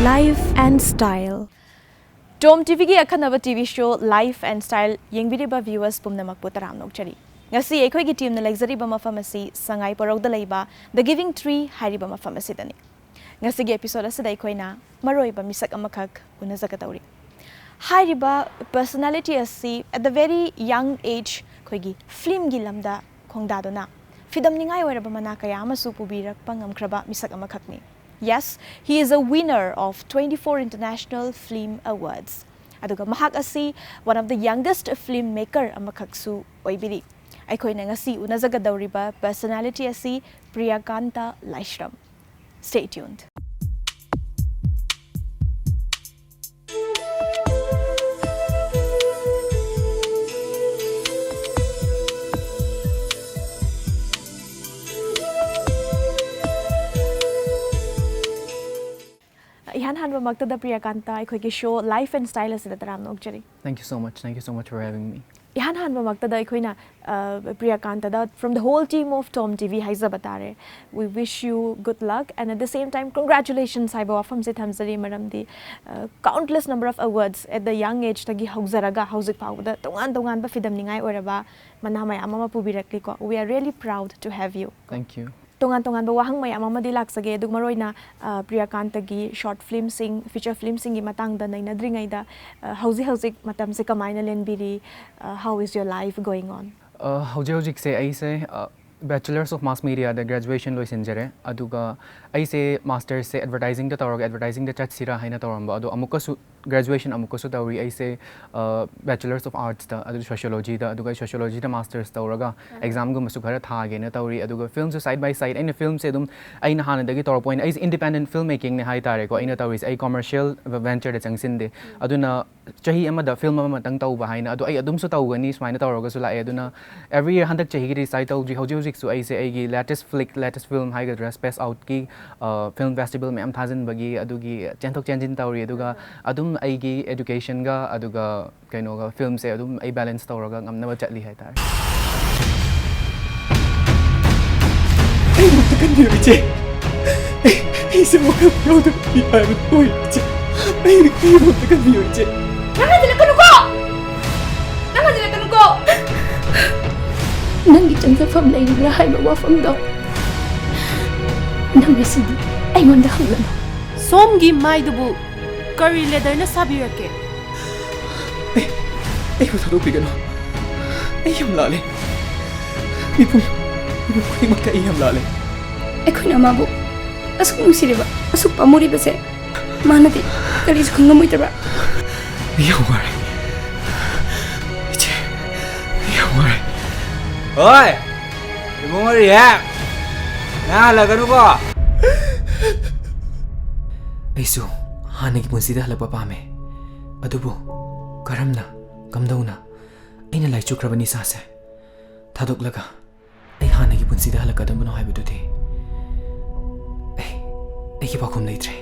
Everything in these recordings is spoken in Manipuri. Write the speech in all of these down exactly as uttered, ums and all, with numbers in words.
Life and Style. Tom T V ꯒꯤ ꯑꯈꯟꯅꯕ T V show Life and Style ꯌꯦꯡꯕꯤꯔꯤꯕ viewers ꯄꯨꯝꯅꯃꯛꯄꯨ ꯇꯔꯥꯝꯅ ꯑꯣꯛꯆꯔꯤ꯫ ꯉꯁꯤ ꯑꯩꯈꯣꯏꯒꯤ teamꯅ ꯂꯩꯖꯔꯤꯕ ꯃꯐꯝ ꯑꯁꯤ ꯁꯉꯥꯏ ꯄꯔꯧꯗ ꯂꯩꯕ The Giving Tree ꯍꯥꯏꯔꯤꯕ ꯃꯐꯝ ꯑꯁꯤꯗꯅꯤ꯫ ꯉꯁꯤꯒꯤ episode ꯑꯁꯤꯗ ꯑꯩꯈꯣꯏꯅ ꯃꯔꯨꯑꯣꯏꯕ ꯃꯤꯁꯛ ꯑꯃꯈꯛ ꯎꯅꯖꯒꯗꯧꯔꯤ꯫ ꯍꯥꯏꯔꯤꯕ personality ꯑꯁꯤ at the very young age ꯑꯩꯈꯣꯏꯒꯤ filmꯒꯤ ꯂꯝꯗ ꯈꯣꯡꯗꯥꯗꯨꯅ ꯐꯤꯗꯝꯅꯤꯡꯉꯥꯏ ꯑꯣꯏꯔꯕ ꯃꯅꯥ ꯀꯌꯥ ꯑꯃꯁꯨ ꯄꯨꯕꯤꯔꯛꯄ ꯉꯝꯈ꯭ꯔꯕ ꯃꯤꯁꯛ ꯑꯃꯈꯛꯅꯤ꯫ Yes, he is a winner of twenty-four International Film Awards꯫ ꯑꯗꯨꯒ ꯃꯍꯥꯛ ꯑꯁꯤ one of the youngest film maker ꯑꯃꯈꯛꯁꯨ ꯑꯣꯏꯕꯤꯔꯤ꯫ ꯑꯩꯈꯣꯏꯅ ꯉꯁꯤ ꯎꯅꯖꯒꯗꯧꯔꯤꯕ personality ꯑꯁꯤ ꯄ꯭ꯔꯤꯌꯥꯀꯥꯟꯇ ꯂꯥꯏꯁ꯭ꯔꯝ꯫ Stay tuned. ꯏꯍꯥꯟ ꯍꯥꯟꯕꯃꯛꯇꯗ ꯄ꯭ꯔꯤꯌꯥꯀꯥꯟꯇ ꯑꯩꯈꯣꯏꯒꯤ show Life and Style ꯑꯁꯤꯗ ꯇꯔꯥꯝꯅ ꯑꯣꯛꯆꯔꯤ꯫ Thank you so much. Thank you so much for having me. ꯏꯍꯥꯟ ꯍꯥꯟꯕꯃꯛꯇꯗ ꯑꯩꯈꯣꯏꯅ ꯑ, ꯄ꯭ꯔꯤꯌꯥꯀꯥꯟꯇꯗ from the whole team of Tom T V ꯍꯥꯏꯖꯕ ꯇꯥꯔꯦ, we wish you good luck and at the same time congratulations ꯍꯥꯏꯕ ꯋꯥꯐꯝꯁꯦ ꯊꯝꯖꯔꯤ꯫ ꯃꯔꯝꯗꯤ ꯑ, countless number of awards at the young age ꯇꯒꯤ ꯍꯧꯖꯔꯒ ꯍꯧꯖꯤꯛ ꯐꯥꯎꯕꯗ ꯇꯣꯉꯥꯟ ꯇꯣꯉꯥꯟꯕ ꯐꯤꯗꯝꯅꯤꯡꯉꯥꯏ ꯑꯣꯏꯔꯕ ꯃꯅꯥ ꯃꯌꯥꯝ ꯑꯃ ꯄꯨꯕꯤꯔꯛꯂꯤꯀꯣ꯫ We are really proud to have you. Thank you. ꯇꯣꯉꯥꯟ ꯇꯣꯉꯥꯟꯕ ꯋꯥꯍꯪ ꯃꯌꯥꯝ ꯑꯃꯗꯤ ꯂꯥꯛꯆꯒꯦ, ꯑꯗꯨꯒ ꯃꯔꯨꯑꯣꯏꯅ ꯑ, ꯄ꯭ꯔꯤꯌꯥꯀꯥꯟꯇꯒꯤ short filmꯁꯤꯡ, feature filmꯁꯤꯡꯒꯤ ꯃꯇꯥꯡꯗ ꯅꯩꯅꯗ꯭ꯔꯤꯉꯩꯗ ꯑ, ꯍꯧꯖꯤꯛ ꯍꯧꯖꯤꯛ ꯃꯇꯝꯁꯦ ꯀꯃꯥꯏꯅ ꯂꯦꯟꯕꯤꯔꯤ? Uh, how is your life going on? ꯑ, ꯍꯧꯖꯤꯛ ꯍꯧꯖꯤꯛꯁꯦ ꯑꯩꯁꯦ ꯑ, Bachelors of Mass Mediaꯗ graduation ꯂꯣꯏꯁꯤꯟꯖꯔꯦ꯫ ꯑꯗꯨꯒ ꯑꯩꯁꯦ masterꯁꯦ advertisingꯗ ꯇꯧꯔꯒ advertisingꯗ ꯆꯠꯁꯤꯔꯥ ꯍꯥꯏꯅ ꯇꯧꯔꯝꯕ, ꯑꯗꯣ ꯑꯃꯨꯛꯀꯁꯨ graduation ꯑꯃꯨꯛꯀꯁꯨ ꯇꯧꯔꯤ ꯑꯩꯁꯦ, ꯑ, Bachelors of Artsꯇ, ꯑꯗꯨ sociologyꯗ, ꯑꯗꯨꯒ ꯑꯩ sociologyꯗ master's ꯇꯧꯔꯒ examꯒꯨꯝꯕꯁꯨ ꯈꯔ ꯊꯥꯒꯦꯅ ꯇꯧꯔꯤ꯫ ꯑꯗꯨꯒ filmꯁꯨ side by side ꯑꯩꯅ filmꯁꯦ ꯑꯗꯨꯝ ꯑꯩꯅ ꯍꯥꯟꯅꯗꯒꯤ ꯇꯧꯔꯛꯄ ꯑꯣꯏꯅ ꯑꯩꯁꯦ independent film makingꯅꯦ ꯍꯥꯏꯇꯥꯔꯦꯀꯣ ꯑꯩꯅ ꯇꯧꯔꯤꯁꯦ꯫ ꯑꯩ commercial ventureꯗ ꯆꯪꯁꯤꯟꯗꯦ꯫ ꯑꯗꯨꯅ ꯆꯍꯤ ꯑꯃꯗ film ꯑꯃꯇꯪ ꯇꯧꯕ ꯍꯥꯏꯅ, ꯑꯗꯣ ꯑꯩ ꯑꯗꯨꯝꯁꯨ ꯇꯧꯒꯅꯤ ꯁꯨꯃꯥꯏꯅ ꯇꯧꯔꯒꯁꯨ ꯂꯥꯛꯑꯦ꯫ ꯑꯗꯨꯅ every year ꯍꯟꯗꯛ ꯆꯍꯤꯒꯤꯗꯤ decide ꯇꯧꯗ꯭ꯔꯤ꯫ ꯍꯧꯖꯤꯛ ꯍꯧꯖꯤꯛꯁꯨ ꯑꯩꯁꯦ ꯑꯩꯒꯤ latest flick, latest film ꯍꯥꯏꯒꯗ꯭ꯔꯥ, Space Outꯀꯤ, ꯑ, film festival ꯃꯌꯥꯝ ꯊꯥꯖꯤꯟꯕꯒꯤ ꯑꯗꯨꯒꯤ ꯆꯦꯟꯊꯣꯛ ꯆꯦꯟꯁꯤꯟ ꯇꯧꯔꯤ꯫ ꯑꯗꯨꯒ ꯑꯗꯨꯝ ꯑꯩꯒꯤ educationꯒ ꯑꯗꯨꯒ ꯀꯩꯅꯣꯒ filmꯁꯦ ꯑꯗꯨꯝ ꯑꯩ balance ꯇꯧꯔꯒ ꯉꯝꯅꯕ ꯆꯠꯂꯤ ꯍꯥꯏꯇꯥꯔꯦ꯫ ꯀꯟꯕꯤꯌꯨ, ꯏꯆꯦ꯫ ꯑꯩ, ꯑꯩꯁꯦ ꯋꯥꯈꯜ ꯌꯥꯎꯗꯕ ꯃꯤ ꯍꯥꯏꯕꯗꯨ ꯑꯣꯏꯔꯦ, ꯏꯆꯦ꯫ ꯑꯩ, ꯑꯩꯕꯨ ꯑꯝꯇ ꯀꯟꯕꯤꯌꯨ, ꯏꯆꯦ꯫ ꯅꯪ ꯍꯟꯖꯤꯜꯂꯛꯀꯅꯨꯀꯣ! ꯅꯪ ꯍꯟꯖꯤꯜꯂꯛꯀꯅꯨꯀꯣ! ꯅꯪꯒꯤ ꯆꯪꯖꯐꯝ ꯂꯩꯔꯤꯕ꯭ꯔꯥ ꯍꯥꯏꯕ ꯋꯥꯐꯝꯗꯣ ꯅꯪ ꯉꯁꯤꯗꯤ ꯑꯩꯉꯣꯟꯗ ꯍꯪꯂꯅꯨ꯫ ꯁꯣꯝꯒꯤ ꯃꯥꯏꯗꯨꯕꯨ ꯀꯔꯤ ꯂꯦꯗꯔꯅ ꯁꯥꯕꯤꯔꯛꯀꯦ? ꯑꯩ, ꯑꯩꯕꯨ ꯊꯥꯗꯣꯛꯄꯤꯒꯅꯨ꯫ ꯑꯩ ꯌꯥꯝ ꯂꯥꯜꯂꯦ꯫ ꯃꯤꯄꯨꯝ, ꯃꯤꯄꯨꯝ ꯈꯨꯗꯤꯡꯃꯛꯇ ꯑꯩ ꯌꯥꯝ ꯂꯥꯜꯂꯦ꯫ ꯑꯩꯈꯣꯏꯅ ꯃꯥꯕꯨ ꯑꯁꯨꯛ ꯅꯨꯡꯁꯤꯔꯤꯕ, ꯑꯁꯨꯛ ꯄꯥꯝꯃꯨꯔꯤꯕꯁꯦ ꯃꯥꯅꯗꯤ ꯀꯔꯤꯁꯨ ꯈꯪꯉꯝꯃꯣꯏꯗꯕ꯭ꯔꯥ? ꯑꯩ ꯌꯥꯝ ꯋꯥꯔꯦ꯫ ꯏꯆꯦ, ꯑꯩ ꯌꯥꯝ ꯋꯥꯔꯦ꯫ ꯍꯣꯏ! ꯏꯕꯨꯡꯉꯣ ꯔꯤꯍꯦꯞ! ꯅꯪ ꯍꯜꯂꯛꯀꯅꯨꯀꯣ! ꯑꯩꯁꯨ ꯍꯥꯟꯅꯒꯤ ꯄꯨꯟꯁꯤꯗ ꯍꯜꯂꯛꯄ ꯄꯥꯝꯃꯦ꯫ ꯑꯗꯨꯕꯨ ꯀꯔꯝꯅ, ꯀꯝꯗꯧꯅ ꯑꯩꯅ ꯂꯥꯏꯆꯨꯈ꯭ꯔꯕ ꯅꯤꯁꯥꯁꯦ ꯊꯥꯗꯣꯛꯂꯒ ꯑꯩ ꯍꯥꯟꯅꯒꯤ ꯄꯨꯟꯁꯤꯗ ꯍꯜꯂꯛꯀꯗꯕꯅꯣ ꯍꯥꯏꯕꯗꯨꯗꯤ ꯑꯩ, ꯑꯩꯒꯤ ꯄꯥꯎꯈꯨꯝ ꯂꯩꯇ꯭ꯔꯦ꯫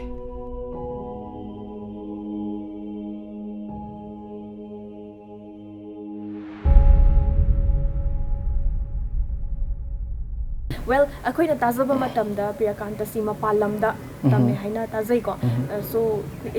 Well, ꯑꯩꯈꯣꯏꯅ ꯇꯥꯖꯕ ꯃꯇꯝꯗ ꯄ꯭ꯔꯤꯌꯥꯀꯥꯟꯇꯁꯤ ꯃꯄꯥꯟ ꯂꯝꯗ ꯇꯝꯃꯦ ꯍꯥꯏꯅ ꯇꯥꯖꯩꯀꯣ꯫ ꯎꯝ꯫ ꯑ, so,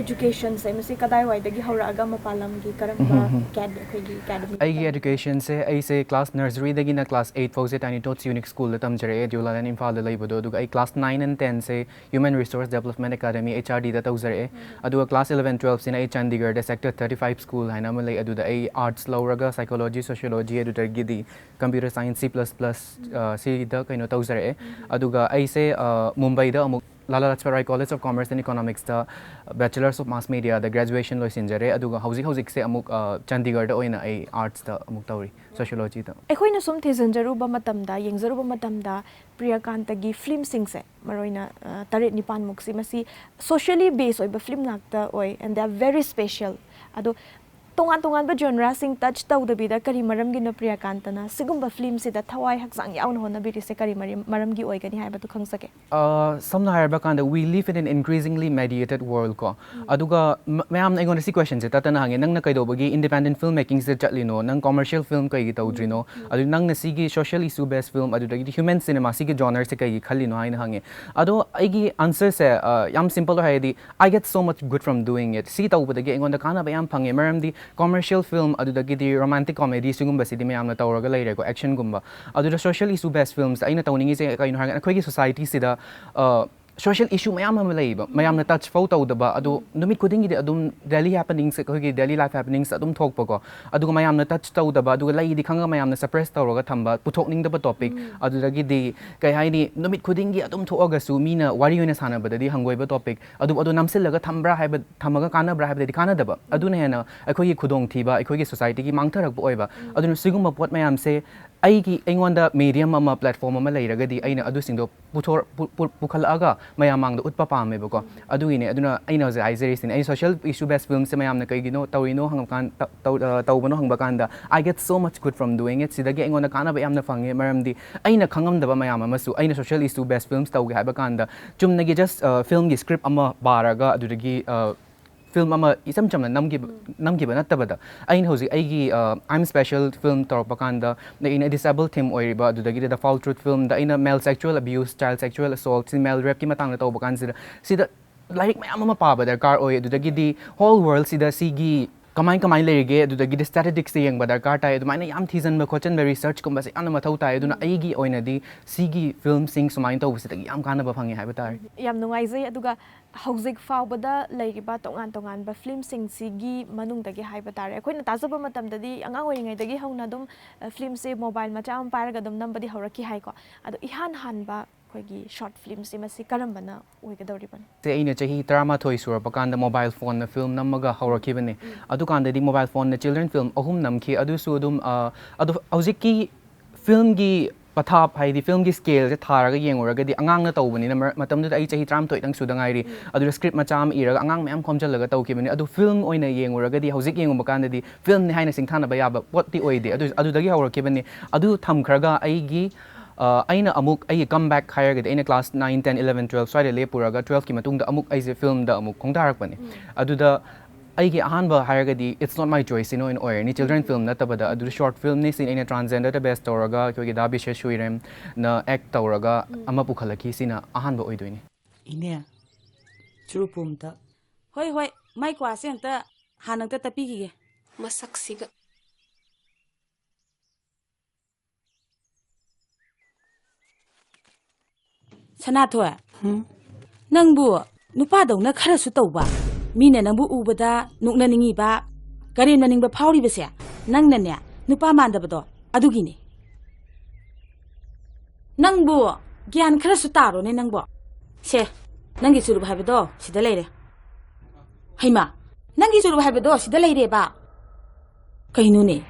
educationꯁꯦ ꯃꯁꯤ ꯀꯗꯥꯏꯋꯥꯏꯗꯒꯤ ꯍꯧꯔꯛꯑꯒ ꯃꯄꯥꯟ ꯂꯝꯒꯤ ꯀꯔꯝꯕ ꯎꯝ꯫ ꯑꯦꯀꯥꯗ-, ꯑꯩꯈꯣꯏꯒꯤ ꯑꯦꯀꯥꯗꯃꯤ ꯑꯩꯒꯤ ꯇꯝꯃꯤ? Educationꯁꯦ ꯑꯩꯁꯦ class nurseryꯗꯒꯤꯅ class eight ꯐꯥꯎꯁꯦ Tiny Tots Unique Schoolꯗ ꯇꯝꯖꯔꯛꯑꯦ, ꯗꯤꯑꯣꯂꯥꯂꯦꯟ ꯏꯝꯐꯥꯜꯗ ꯂꯩꯕꯗꯣ꯫ ꯑꯗꯨꯒ ꯑꯩ class nine and tenꯁꯦ Human Resource Development Academy, HRDꯗ ꯇꯧꯖꯔꯛꯑꯦ꯫ ꯎꯝ꯫ ꯑꯗꯨꯒ class eleven twelveꯁꯤꯅ ꯑꯩ ꯆꯥꯟꯗꯤꯒꯔꯗ Sector thirty five School ꯍꯥꯏꯅ ꯑꯃ ꯂꯩ, ꯑꯗꯨꯗ ꯑꯩ arts ꯂꯧꯔꯒ psychology, sociology, ꯑꯗꯨꯗꯒꯤꯗꯤ computer science, C plus plus, ꯑ, ꯁꯤꯗ ꯀꯩꯅꯣ ꯇꯧꯖꯔꯛꯑꯦ꯫ ꯎꯝ꯫ ꯑꯗꯨꯒ ꯑꯩꯁꯦ, ꯑ, ꯃꯨꯝꯕꯩꯗ ꯑꯃꯨꯛ Lala Lajpat Rai College of Commerce and Economicsꯇ Bachelors of Mass Mediaꯗ graduation ꯂꯣꯏꯁꯤꯟꯖꯔꯦ꯫ ꯑꯗꯨꯒ ꯍꯧꯖꯤꯛ ꯍꯧꯖꯤꯛꯁꯦ ꯑꯃꯨꯛ, ꯑ, ꯆꯥꯟꯗꯤꯒꯔꯗ ꯑꯣꯏꯅ ꯑꯩ artsꯇ ꯑꯃꯨꯛ ꯇꯧꯔꯤ, sociologyꯗ꯫ ꯑꯩꯈꯣꯏꯅ ꯁꯨꯝ ꯊꯤꯖꯤꯟꯖꯔꯨꯕ ꯃꯇꯝꯗ, ꯌꯦꯡꯖꯔꯨꯕ ꯃꯇꯝꯗ ꯄ꯭ꯔꯤꯌꯥꯀꯥꯟꯇꯒꯤ filmꯁꯤꯡꯁꯦ, ꯃꯔꯨꯑꯣꯏꯅ, ꯑ, ꯇꯔꯦꯠ ꯅꯤꯄꯥꯟꯃꯨꯛꯁꯤ, ꯃꯁꯤ socially base ꯑꯣꯏꯕ film ꯉꯥꯛꯇ ꯑꯣꯏ, and they are very special꯫ ꯑꯗꯣ ꯇꯣꯉꯥꯟ ꯇꯣꯉꯥꯟꯕ ꯖꯣꯟꯔꯥꯁꯤꯡ ꯇꯆ ꯇꯧꯗꯕꯤꯗ ꯀꯔꯤ ꯃꯔꯝꯒꯤꯅꯣ ꯄ꯭ꯔꯤꯌꯥꯀꯥꯟꯇꯅ ꯁꯤꯒꯨꯝꯕ ꯐꯤꯂꯝꯁꯤꯗ ꯊꯋꯥꯏ ꯍꯛꯆꯥꯡ ꯌꯥꯎꯅ ꯍꯣꯠꯅꯕꯤꯔꯤꯁꯦ? ꯀꯔꯤ ꯃꯔꯤ- ꯃꯔꯝꯒꯤ ꯑꯣꯏꯒꯅꯤ ꯍꯥꯏꯕꯗꯨ ꯈꯪꯖꯒꯦ꯫ ꯑ, ꯁꯝꯅ ꯍꯥꯏꯔꯕ ꯀꯥꯟꯗ, we live in an increasingly mediated world ꯀꯣ. ꯑꯗꯨꯒ ꯃ- ꯃꯌꯥꯝꯅ ꯑꯩꯉꯣꯟꯗ ꯁꯤ ꯀ꯭ꯋꯦꯁꯟꯁꯦ ꯇꯠꯇꯅ ꯍꯪꯉꯦ, "ꯅꯪꯅ ꯀꯩꯗꯧꯕꯒꯤ ꯏꯟꯗꯤꯄꯦꯟꯗꯦꯟ ꯐꯤꯜꯝ ꯃꯦꯀꯤꯡꯁꯤꯗ ꯆꯠꯂꯤꯅꯣ? ꯅꯪ ꯀꯣꯃꯔꯁꯤꯌꯦꯜ ꯐꯤꯜꯝ ꯀꯩꯒꯤ ꯇꯧꯗ꯭ꯔꯤꯅꯣ? ꯑꯗꯨ ꯅꯪꯅ ꯁꯤꯒꯤ ꯁꯣꯁꯤꯌꯦꯜ ꯏꯁꯨ ꯕꯦꯁ ꯐꯤꯜꯝ, ꯑꯗꯨꯗꯒꯤꯗꯤ ꯍ꯭ꯌꯨꯃꯦꯟ ꯁꯤꯅꯦꯃꯥ, ꯁꯤꯒꯤ ꯖꯣꯅꯔꯁꯦ ꯀꯩꯒꯤ ꯈꯜꯂꯤꯅꯣ?" ꯍꯥꯏꯅ ꯍꯪꯉꯦ꯫ ꯑꯗꯣ ꯑꯩꯒꯤ ꯑꯟꯁꯔꯁꯦ, ꯑ, ꯌꯥꯝ ꯁꯤꯝꯄꯜ ꯑꯣꯏ, ꯍꯥꯏꯗꯤ, "I get so much good from doing it." ꯁꯤ ꯇꯧꯕꯗꯒꯤ ꯑꯩꯉꯣꯟꯗ ꯀꯥꯟꯅꯕ ꯌꯥꯝ ꯐꯪꯉꯦ, ꯃꯔꯝꯗꯤ ꯀꯣꯃꯔꯁꯤꯌꯦꯜ ꯐꯤꯜꯝ, ꯑꯗꯨꯗꯒꯤꯗꯤ ꯔꯣꯃꯥꯟꯇꯤꯛ ꯀꯣꯃꯦꯗꯤ, ꯁꯤꯒꯨꯝꯕꯁꯤꯗꯤ ꯃꯌꯥꯝꯅ ꯇꯧꯔꯒ ꯂꯩꯔꯦꯀꯣ, ꯑꯦꯛꯁꯟꯒꯨꯝꯕ꯫ ꯑꯗꯨꯗ ꯁꯣꯁꯤꯌꯦꯜ ꯏꯁꯨ ꯕꯦꯁ ꯐꯤꯜꯝꯁ ꯑꯩꯅ ꯇꯧꯅꯤꯡꯉꯤꯁꯦ ꯀꯩꯅꯣ ꯍꯥꯏꯔꯒ, ꯑꯩꯈꯣꯏꯒꯤ ꯁꯣꯁꯥꯏꯇꯤꯁꯤꯗ, ꯑ, ꯁꯣꯁꯤꯌꯦꯜ ꯏꯁꯨ ꯃꯌꯥꯝ ꯑꯃ ꯂꯩꯌꯦꯕ, ꯃꯌꯥꯝꯅ ꯇꯆ ꯐꯥꯎ ꯇꯧꯗꯕ, ꯑꯗꯣ ꯅꯨꯃꯤꯠ ꯈꯨꯗꯤꯡꯒꯤꯗꯤ ꯑꯗꯨꯝ ꯗꯦꯂꯤ ꯍꯦꯄꯅꯤꯡꯁ, ꯑꯩꯈꯣꯏꯒꯤ ꯗꯦꯂꯤ ꯂꯥꯏꯐ ꯍꯦꯄꯅꯤꯡꯁ ꯑꯗꯨꯝ ꯊꯣꯛꯄꯀꯣ, ꯑꯗꯨꯒ ꯃꯌꯥꯝꯅ ꯇꯆ ꯇꯧꯗꯕ, ꯑꯗꯨꯒ ꯂꯩꯗꯤ ꯈꯪꯉꯒ ꯃꯌꯥꯝꯅ ꯁꯄ꯭ꯔꯦꯁ ꯇꯧꯔꯒ ꯊꯝꯕ, ꯄꯨꯊꯣꯛꯅꯤꯡꯗꯕ ꯇꯣꯄꯤꯛ, ꯑꯗꯨꯗꯒꯤꯗꯤ ꯀꯩ ꯍꯥꯏꯅꯤ, ꯅꯨꯃꯤꯠ ꯈꯨꯗꯤꯡꯒꯤ ꯑꯗꯨꯝ ꯊꯣꯛꯑꯒꯁꯨ ꯃꯤꯅ ꯋꯥꯔꯤ ꯑꯣꯏꯅ ꯁꯥꯟꯅꯕꯗꯗꯤ ꯍꯪꯒꯣꯏꯕ ꯇꯣꯄꯤꯛ, ꯑꯗꯨ ꯑꯗꯣ ꯅꯝꯁꯤꯜꯂꯒ ꯊꯝꯕ꯭ꯔꯥ ꯍꯥꯏꯕ, ꯊꯝꯃꯒ ꯀꯥꯟꯅꯕ꯭ꯔꯥ ꯍꯥꯏꯕꯗꯗꯤ ꯀꯥꯟꯅꯗꯕ, ꯑꯗꯨꯅ ꯍꯦꯟꯅ ꯑꯩꯈꯣꯏꯒꯤ ꯈꯨꯗꯣꯡꯊꯤꯕ, ꯑꯩꯈꯣꯏꯒꯤ ꯁꯣꯁꯥꯏꯇꯤꯒꯤ ꯃꯥꯡꯊꯔꯛꯄ ꯑꯣꯏꯕ꯫ ꯑꯗꯨꯅ ꯁꯤꯒꯨꯝꯕ ꯄꯣꯠ ꯃꯌꯥꯝꯁꯦ ꯑꯩꯒꯤ, ꯑꯩꯉꯣꯟꯗ ꯃꯦꯗꯤꯌꯝ ꯑꯃ, ꯄ꯭ꯂꯦꯠꯐꯣꯝ ꯑꯃ ꯂꯩꯔꯒꯗꯤ ꯑꯩꯅ ꯑꯗꯨꯁꯤꯡꯗꯣ ꯄꯨꯊꯣꯔ-, ꯄꯨ-, ꯄꯨ-, ꯄꯨꯈꯠꯂꯛꯑꯒ ꯃꯌꯥꯝ ꯃꯥꯡꯗ ꯎꯠꯄ ꯄꯥꯝꯃꯦꯕꯀꯣ꯫ ꯑꯗꯨꯒꯤꯅꯦ, ꯑꯗꯨꯅ ꯑꯩꯅ ꯍꯧꯖꯤꯛ ꯍꯥꯏꯖꯔꯤꯁꯤꯅꯦ, ꯑꯩ ꯁꯣꯁꯤꯌꯦꯜ ꯏꯁꯨ ꯕꯦꯁ ꯐꯤꯜꯝꯁꯦ ꯃꯌꯥꯝꯅ ꯀꯩꯒꯤꯅꯣ ꯇꯧꯔꯤꯅꯣ ꯍꯪꯉꯀꯥꯟ-, ꯇ-, ꯇꯧ-, ꯑ, ꯇꯧꯕꯅꯣ ꯍꯪꯕ ꯀꯥꯟꯗ, "I get so much good from doing it." ꯁꯤꯗꯒꯤ ꯑꯩꯉꯣꯟꯗ ꯀꯥꯟꯅꯕ ꯌꯥꯝꯅ ꯐꯪꯉꯦ, ꯃꯔꯝꯗꯤ ꯑꯩꯅ ꯈꯪꯉꯝꯗꯕ ꯃꯌꯥꯝ ꯑꯃꯁꯨ, ꯑꯩꯅ ꯁꯣꯁꯤꯌꯦꯜ ꯏꯁꯨ ꯕꯦꯁ ꯐꯤꯜꯝꯁ ꯇꯧꯒꯦ ꯍꯥꯏꯕ ꯀꯥꯟꯗ, ꯆꯨꯝꯅꯒꯤ ꯖꯁ, ꯑ, ꯐꯤꯜꯝꯒꯤ ꯁ꯭ꯀ꯭ꯔꯤꯞ ꯑꯃ ꯄꯥꯔꯒ, ꯑꯗꯨꯗꯒꯤ, ꯑ, ꯐꯤꯜꯝ ꯑꯃ ꯏꯆꯝ ꯆꯝꯅ ꯅꯝꯈꯤꯕ, ꯅꯝꯈꯤꯕ ꯅꯠꯇꯕꯗ, ꯑꯩꯅ ꯍꯧꯖꯤꯛ ꯑꯩꯒꯤ, ꯑ, "I'm Special" ꯐꯤꯜꯝ ꯇꯧꯔꯛꯄ ꯀꯥꯟꯗ, ꯑꯩꯅ ꯗꯤꯁꯦꯕꯜ ꯊꯤꯝ ꯑꯣꯏꯔꯤꯕ, ꯑꯗꯨꯗꯒꯤꯗꯤ "The Foul Truth" ꯐꯤꯜꯝꯗ ꯑꯩꯅ ꯃꯦꯜ ꯁꯦꯛꯆꯨꯋꯦꯜ ꯑꯕ꯭ꯌꯨꯁ, ꯆꯥꯏꯜ ꯁꯦꯛꯆꯨꯋꯦꯜ ꯑꯁꯣꯜꯠ, ꯁꯤ ꯃꯦꯜ ꯔꯦꯞꯀꯤ ꯃꯇꯥꯡꯗ ꯇꯧꯕ ꯀꯥꯟꯁꯤꯗ, ꯁꯤꯗ ꯂꯥꯏꯔꯤꯛ ꯃꯌꯥꯝ ꯑꯃ ꯄꯥꯕ ꯗꯔꯀꯥꯔ ꯑꯣꯏ, ꯑꯗꯨꯗꯒꯤꯗꯤ ꯍꯣꯜ ꯋꯥꯔꯜꯁꯤꯗ ꯁꯤꯒꯤ ꯀꯃꯥꯏ ꯀꯃꯥꯏꯅ ꯂꯩꯔꯤꯒꯦ, ꯑꯗꯨꯗꯒꯤꯗꯤ ꯁ꯭ꯇꯦꯇꯤꯁꯇꯤꯛꯁꯇ ꯌꯦꯡꯕ ꯗꯔꯀꯥꯔ ꯇꯥꯏ꯫ ꯑꯗꯨꯃꯥꯏꯅ ꯌꯥꯝ ꯊꯤꯖꯤꯟꯕ ꯈꯣꯠꯆꯤꯟꯕ, ꯔꯤꯁꯔꯆꯀꯨꯝꯕꯁꯦ ꯌꯥꯝꯅ ꯃꯊꯧ ꯇꯥꯏ꯫ ꯑꯗꯨꯅ ꯑꯩꯒꯤ ꯑꯣꯏꯅꯗꯤ ꯁꯤꯒꯤ ꯐꯤꯜꯝꯁꯤꯡ ꯁꯨꯃꯥꯏꯅ ꯇꯧꯕꯁꯤꯗꯒꯤ ꯌꯥꯝ ꯀꯥꯟꯅꯕ ꯐꯪꯉꯦ ꯍꯥꯏꯕ ꯇꯥꯔꯦ꯫ ꯌꯥꯝ ꯅꯨꯡꯉꯥꯏꯖꯩ꯫ ꯑꯗꯨꯒ ꯍꯧꯖꯤꯛ ꯐꯥꯎꯕꯗ ꯂꯩꯔꯤꯕ ꯇꯣꯉꯥꯟ ꯇꯣꯉꯥꯟꯕ ꯐꯤꯂꯝꯁꯤꯡꯁꯤꯒꯤ ꯃꯅꯨꯡꯗꯒꯤ ꯍꯥꯏꯕ ꯇꯥꯔꯦ, ꯑꯩꯈꯣꯏꯅ ꯇꯥꯖꯕ ꯃꯇꯝꯗꯗꯤ ꯑꯉꯥꯡ ꯑꯣꯏꯔꯤꯉꯩꯗꯒꯤ ꯍꯧꯅ ꯑꯗꯨꯝ, ꯑ, ꯐꯤꯂꯝꯁꯦ ꯃꯣꯕꯥꯏꯜ ꯃꯆꯥ ꯑꯃ ꯄꯥꯏꯔꯒ ꯑꯗꯨꯝ ꯅꯝꯕꯗꯤ ꯍꯧꯔꯛꯈꯤ ꯍꯥꯏꯀꯣ꯫ ꯑꯗꯣ ꯏꯍꯥꯟ ꯍꯥꯟꯕ ꯑꯩꯈꯣꯏꯒꯤ ꯁꯣꯔꯠ ꯐꯤꯂꯝꯁꯦ ꯃꯁꯤ ꯀꯔꯝꯕꯅ ꯑꯣꯏꯒꯗꯧꯔꯤꯕꯅꯣ? ꯁꯦ ꯑꯩꯅ ꯆꯍꯤ ꯇꯔꯥꯃꯥꯊꯣꯏ ꯁꯨꯔꯛꯄ ꯀꯥꯟꯗ ꯃꯣꯕꯥꯏꯜ ꯐꯣꯟꯅ ꯐꯤꯂꯝ ꯅꯝꯃꯒ ꯍꯧꯔꯛꯈꯤꯕꯅꯦ꯫ ꯑꯗꯨꯀꯥꯟꯗꯗꯤ ꯃꯣꯕꯥꯏꯜ ꯐꯣꯟꯅ ꯆꯤꯜꯗ꯭ꯔꯦꯟ ꯐꯤꯂꯝ ꯑꯍꯨꯝ ꯅꯝꯈꯤ꯫ ꯑꯗꯨꯁꯨ ꯑꯗꯨꯝ, ꯑ, ꯑꯗꯣ ꯍꯧꯖꯤꯛꯀꯤ ꯐꯤꯂꯝꯒꯤ ꯄꯊꯥꯞ ꯍꯥꯏꯗꯤ ꯐꯤꯂꯝꯒꯤ ꯁ꯭ꯀꯦꯜꯁꯦ ꯊꯥꯔꯒ ꯌꯦꯡꯉꯨꯔꯒꯗꯤ, ꯑꯉꯥꯡꯅ ꯇꯧꯕꯅꯤꯅ, ꯃꯔ- ꯃꯇꯝꯗꯨꯗ ꯑꯩ ꯆꯍꯤ ꯇꯔꯥꯃꯥꯊꯣꯏꯇꯪ ꯁꯨꯗ ꯉꯥꯏꯔꯤ꯫ ꯑꯗꯨꯗ ꯁ꯭ꯀ꯭ꯔꯤꯞ ꯃꯆꯥ ꯑꯃ ꯏꯔꯒ ꯑꯉꯥꯡ ꯃꯌꯥꯝ ꯈꯣꯝꯖꯤꯜꯂꯒ ꯇꯧꯈꯤꯕꯅꯤ꯫ ꯑꯗꯨ ꯐꯤꯂꯝ ꯑꯣꯏꯅ ꯌꯦꯡꯉꯨꯔꯒꯗꯤ, ꯍꯧꯖꯤꯛ ꯌꯦꯡꯉꯨꯕ ꯀꯥꯟꯗꯗꯤ ꯐꯤꯂꯝꯅꯤ ꯍꯥꯏꯅ ꯁꯤꯡꯊꯥꯅꯕ ꯌꯥꯕ ꯄꯣꯠꯇꯤ ꯑꯣꯏꯗꯦ꯫ ꯑꯗꯨ ꯑꯗꯨꯗꯒꯤ ꯍꯧꯔꯛꯈꯤꯕꯅꯤ꯫ ꯑꯗꯨ ꯊꯝꯈ꯭ꯔꯒ ꯑꯩꯒꯤ ꯑ, ꯑꯩꯅ ꯑꯃꯨꯛ ꯑꯩꯒꯤ ꯀꯝꯕꯦꯛ ꯍꯥꯏꯔꯒꯗꯤ, ꯑꯩꯅ class nine, ten, eleven, twelve ꯁ꯭ꯋꯥꯏꯗ ꯂꯦꯞꯄꯨꯔꯒ, ꯇꯨꯋꯦꯜꯐꯀꯤ ꯃꯇꯨꯡꯗ ꯑꯃꯨꯛ ꯑꯩꯁꯦ ꯐꯤꯂꯝꯗ ꯑꯃꯨꯛ ꯈꯣꯡꯗꯥꯔꯛꯄꯅꯤ꯫ ꯑꯗꯨꯗ ꯑꯩꯒꯤ ꯑꯍꯥꯟꯕ ꯍꯥꯏꯔꯒꯗꯤ It's Not My Choice ꯁꯤꯅ ꯑꯣꯏꯅ ꯑꯣꯏꯔꯅꯤ, ꯆꯤꯜꯗ꯭ꯔꯦꯟ ꯐꯤꯂꯝ ꯅꯠꯇꯕꯗ꯫ ꯑꯗꯨꯗ ꯁꯣꯔꯠ ꯐꯤꯂꯝꯅꯤ, ꯁꯤꯅ ꯑꯩꯅ ꯇ꯭ꯔꯥꯟꯁꯖꯦꯟꯗꯔꯗ ꯕꯦꯁ ꯇꯧꯔꯒ ꯑꯩꯈꯣꯏꯒꯤ ꯗꯥ ꯕꯤꯁꯦꯁ ꯁꯨꯏꯔꯦꯝꯅ ꯑꯦꯛ ꯇꯧꯔꯒ ꯑꯃ ꯄꯨꯈꯠꯂꯛꯈꯤ꯫ ꯁꯤꯅ ꯑꯍꯥꯟꯕ ꯑꯣꯏꯗꯣꯏꯅꯤ꯫ ꯏꯅꯦ, ꯆꯨꯔꯨꯞ ꯑꯝꯇ꯫ ꯍꯣꯏ, ꯍꯣꯏ, ꯃꯥꯏ ꯀ꯭ꯋꯥꯁꯦ ꯑꯝꯇ ꯍꯥꯟꯅ ꯑꯝꯇ ꯇꯞꯄꯤꯈꯤꯒꯦ꯫ ꯃꯁꯛꯁꯤꯒ꯫ ꯁꯅꯥꯊꯣꯏ, ꯎꯝ? ꯅꯪꯕꯨ ꯅꯨꯄꯥꯗꯧꯅ ꯈꯔꯁꯨ ꯇꯧꯕ, ꯃꯤꯅ ꯅꯪꯕꯨ ꯎꯕꯗ ꯅꯣꯛꯅꯅꯤꯡꯉꯤꯕ, ꯀꯔꯦꯝꯅꯅꯤꯡꯕ ꯐꯥꯎꯔꯤꯕꯁꯦ ꯅꯪꯅꯅꯦ, ꯅꯨꯄꯥ ꯃꯥꯟꯗꯕꯗꯣ ꯑꯗꯨꯒꯤꯅꯦ꯫ ꯅꯪꯕꯨ ꯒ꯭ꯌꯥꯟ ꯈꯔꯁꯨ ꯇꯥꯔꯣꯅꯦ ꯅꯪꯕꯣ꯫ ꯁꯦ, ꯅꯪꯒꯤ ꯆꯨꯔꯨꯞ ꯍꯥꯏꯕꯗꯣ ꯁꯤꯗ ꯂꯩꯔꯦ꯫ ꯍꯩꯃꯥ, ꯅꯪꯒꯤ ꯆꯨꯔꯨꯞ ꯍꯥꯏꯕꯗꯣ ꯁꯤꯗ ꯂꯩꯔꯦꯕ꯫ ꯀꯩꯅꯣꯅꯦ?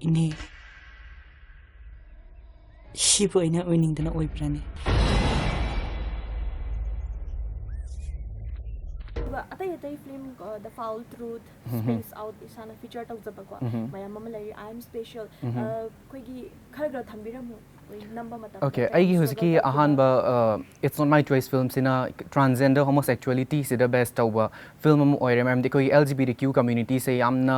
ꯏꯅꯦ, ꯁꯤꯕꯨ ꯑꯩꯅ ꯑꯣꯏꯅꯤꯡꯗꯅ ꯑꯣꯏꯕ꯭ꯔꯥꯅꯦ? ꯑꯗꯨꯒ ꯑꯇꯩ ꯑꯇꯩ ꯐꯤꯂꯝ, ꯑ, The Foul Truth, Spills Out, ꯏꯁꯥꯅ ꯐꯤꯆꯔ ꯇꯧꯖꯕꯀꯣ, ꯃꯌꯥꯝ ꯑꯃ ꯂꯩꯔꯤ, I Am Special, ꯑ, ꯑꯩꯈꯣꯏꯒꯤ ꯈꯔ ꯈꯔ ꯊꯝꯕꯤꯔꯝꯃꯨ, ꯑꯩꯈꯣꯏ ꯅꯝꯕ ꯃꯇꯝꯗ ꯑꯣꯀꯦ, ꯀꯌꯥꯝ ꯑꯩꯒꯤ ꯍꯧꯖꯤꯛꯀꯤ struggle ꯇꯧꯈꯤꯕ? ꯑꯍꯥꯟꯕ, ꯑ, It's Not My Choice ꯐꯤꯂꯝꯁꯤꯅ ꯇ꯭ꯔꯥꯟꯁꯖꯦꯟꯗꯔ ꯍꯣꯃꯣꯁꯦꯛꯆꯨꯋꯦꯂꯤꯇꯤꯁꯤꯗ ꯕꯦꯁ ꯇꯧꯕ ꯐꯤꯂꯝ ꯑꯃ ꯑꯣꯏꯔꯦ, ꯃꯔꯝꯗꯤ ꯑꯩꯈꯣꯏꯒꯤ L G B T Q community ꯁꯦ ꯌꯥꯝꯅ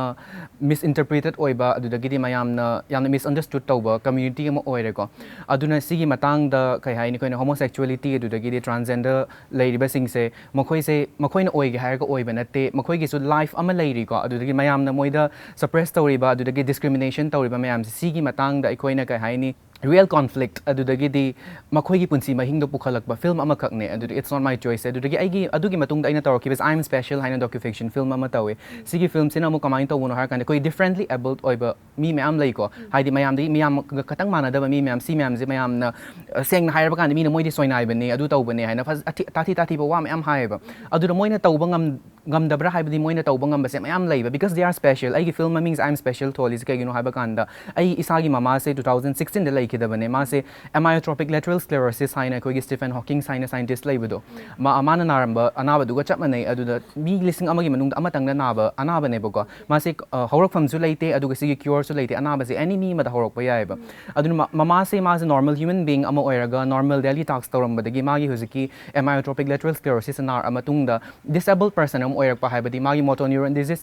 ꯃꯤꯁꯏꯟꯇꯔꯄ꯭ꯔꯤꯇꯦꯠ ꯑꯣꯏꯕ, ꯑꯗꯨꯗꯒꯤꯗꯤ ꯃꯌꯥꯝꯅ ꯌꯥꯝꯅ ꯃꯤꯁꯑꯟꯗꯔꯁ꯭ꯇꯨꯗ ꯇꯧꯕ ꯀꯝꯃ꯭ꯌꯨꯅꯤꯇꯤ ꯑꯃ ꯑꯣꯏꯔꯦꯀꯣ꯫ ꯑꯗꯨꯅ ꯁꯤꯒꯤ ꯃꯇꯥꯡꯗ ꯀꯩ ꯍꯥꯏꯅꯤ, ꯑꯩꯈꯣꯏꯅ ꯍꯣꯃꯣꯁꯦꯛꯆꯨꯋꯦꯂꯤꯇꯤ ꯑꯗꯨꯗꯒꯤꯗꯤ ꯇ꯭ꯔꯥꯟꯁꯖꯦꯟꯗꯔ ꯂꯩꯔꯤꯕꯁꯤꯡꯁꯦ, ꯃꯈꯣꯏꯁꯦ ꯃꯈꯣꯏꯅ ꯑꯣꯏꯒꯦ ꯍꯥꯏꯔꯒ ꯑꯣꯏꯕ ꯅꯠꯇꯦ, ꯃꯈꯣꯏꯒꯤꯁꯨ ꯂꯥꯏꯐ ꯑꯃ ꯂꯩꯔꯤꯀꯣ꯫ ꯑꯗꯨꯗꯒꯤ ꯃꯌꯥꯝꯅ ꯃꯣꯏꯗ ꯁꯄ꯭ꯔꯦꯁ ꯇꯧꯔꯤꯕ, ꯑꯗꯨꯗꯒꯤ ꯗꯤꯁꯀ꯭ꯔꯤꯃꯤꯅꯦꯁꯟ ꯇꯧꯔꯤꯕ ꯃꯌꯥꯝꯁꯦ, ꯁꯤꯒꯤ ꯃꯇꯥꯡꯗ ꯑꯩꯈꯣꯏꯅ ꯀꯩ ꯍꯥꯏꯅꯤ, ꯔꯤꯌꯦꯜ ꯀꯣꯟꯐ꯭ꯂꯤꯛ, ꯑꯗꯨꯗꯒꯤꯗꯤ ꯃꯈꯣꯏꯒꯤ ꯄꯨꯟꯁꯤ ꯃꯍꯤꯡꯗꯣ ꯄꯨꯈꯠꯂꯛꯄ ꯐꯤꯂꯝ ꯑꯃꯈꯛꯅꯦ꯫ ꯑꯗꯨꯗꯤ It's Not My Choice꯫ ꯑꯗꯨꯗꯒꯤ ꯑꯩꯒꯤ, ꯑꯗꯨꯒꯤ ꯃꯇꯨꯡꯗ ꯑꯩꯅ ꯇꯧꯔꯛꯈꯤꯕꯁꯦ I Am Special ꯍꯥꯏꯅ ꯗꯣꯀ꯭ꯌꯨ ꯐꯤꯛꯁꯟ ꯐꯤꯂꯝ ꯑꯃ ꯇꯧꯋꯦ꯫ ꯁꯤꯒꯤ ꯐꯤꯂꯝꯁꯤꯅ ꯑꯃꯨꯛ ꯀꯃꯥꯏꯅ ꯇꯧꯕꯅꯣ ꯍꯥꯏꯔ ꯀꯥꯟꯗ, ꯑꯩꯈꯣꯏ ꯗꯤꯐ꯭ꯔꯦꯟꯠꯂꯤ ꯑꯦꯕꯜꯗ ꯑꯣꯏꯕ ꯃꯤ ꯃꯌꯥꯝ ꯂꯩꯀꯣ, ꯍꯥꯏꯗꯤ ꯃꯌꯥꯝꯗꯒꯤ, ꯃꯌꯥꯝꯒ ꯈꯇꯪ ꯃꯥꯟꯅꯗꯕ ꯃꯤ ꯃꯌꯥꯝ, ꯁꯤ ꯃꯌꯥꯝꯁꯦ ꯃꯌꯥꯝꯅ, ꯑ, ꯁꯦꯡꯅ ꯍꯥꯏꯔꯕ ꯀꯥꯟꯗ ꯃꯤꯅ ꯃꯣꯏꯗꯤ ꯁꯣꯏꯅꯥꯏꯕꯅꯤ, ꯑꯗꯨ ꯇꯧꯕꯅꯤ ꯍꯥꯏꯅ ꯐꯖ-, ꯑꯊꯤ-, ꯇꯥꯊꯤ ꯇꯥꯊꯤꯕ ꯋꯥ ꯃꯌꯥꯝ ꯍꯥꯏꯌꯦꯕ꯫ ꯑꯗꯨꯗ ꯃꯣꯏꯅ ꯇꯧꯕ ꯉꯝ-, ꯉꯝꯗꯕ꯭ꯔꯥ ꯍꯥꯏꯕꯗꯤ ꯃꯣꯏꯅ ꯇꯧꯕ ꯉꯝꯕꯁꯦ ꯃꯌꯥꯝ ꯂꯩꯕ, because they are special. ꯑꯩꯒꯤ film ꯃꯃꯤꯡꯁꯦ I Am Special ꯊꯣꯜꯂꯤꯁꯦ ꯀꯩꯒꯤꯅꯣ ꯍꯥꯏꯕ ꯀꯥꯟꯗ, ꯑꯩ ꯏꯁꯥꯒꯤ ꯃꯃꯥꯁꯦ two thousand sixteen ꯗ ꯂꯩꯈꯤꯗꯕꯅꯦ꯫ ꯃꯥꯁꯦ amyotrophic lateral sclerosis ꯍꯥꯏꯅ ꯑꯩꯈꯣꯏꯒꯤ Stephen Hawking ꯍꯥꯏꯅ scientist ꯂꯩꯕꯗꯣ, ꯃꯥ ꯃꯥꯅ ꯅꯥꯔꯝꯕ ꯑꯅꯥꯕꯗꯨꯒ ꯆꯞ ꯃꯥꯟꯅꯩ꯫ ꯑꯗꯨꯗ ꯃꯤ ꯂꯤꯁꯤꯡ ꯑꯃꯒꯤ ꯃꯅꯨꯡꯗ ꯑꯃꯇꯪꯅ ꯅꯥꯕ ꯑꯅꯥꯕꯅꯦꯕꯀꯣ꯫ ꯃꯥꯁꯦ ꯑ, ꯍꯧꯔꯛꯐꯝꯁꯨ ꯂꯩꯇꯦ, ꯑꯗꯨꯒ ꯁꯤꯒꯤ cure ꯁꯨ ꯂꯩꯇꯦ꯫ ꯑꯅꯥꯕꯁꯦ any ꯃꯤ ꯑꯃꯗ ꯍꯧꯔꯛꯄ ꯌꯥꯏꯑꯕ꯫ ꯑꯗꯨꯅ ꯃ- ꯃꯃꯥꯁꯦ, ꯃꯥꯁꯦ normal human being ꯑꯃ ꯑꯣꯏꯔꯒ normal daily task ꯇꯧꯔꯝꯕꯗꯒꯤ ꯃꯥꯒꯤ ꯍꯧꯖꯤꯛꯀꯤ amyotrophic lateral sclerosis ꯅꯥꯔꯛꯑ ꯃꯇꯨꯡꯗ disabled person ꯑꯃ ꯑꯣꯏꯔꯛꯄ, ꯍꯥꯏꯕꯗꯤ ꯃꯥꯒꯤ motor neuron disease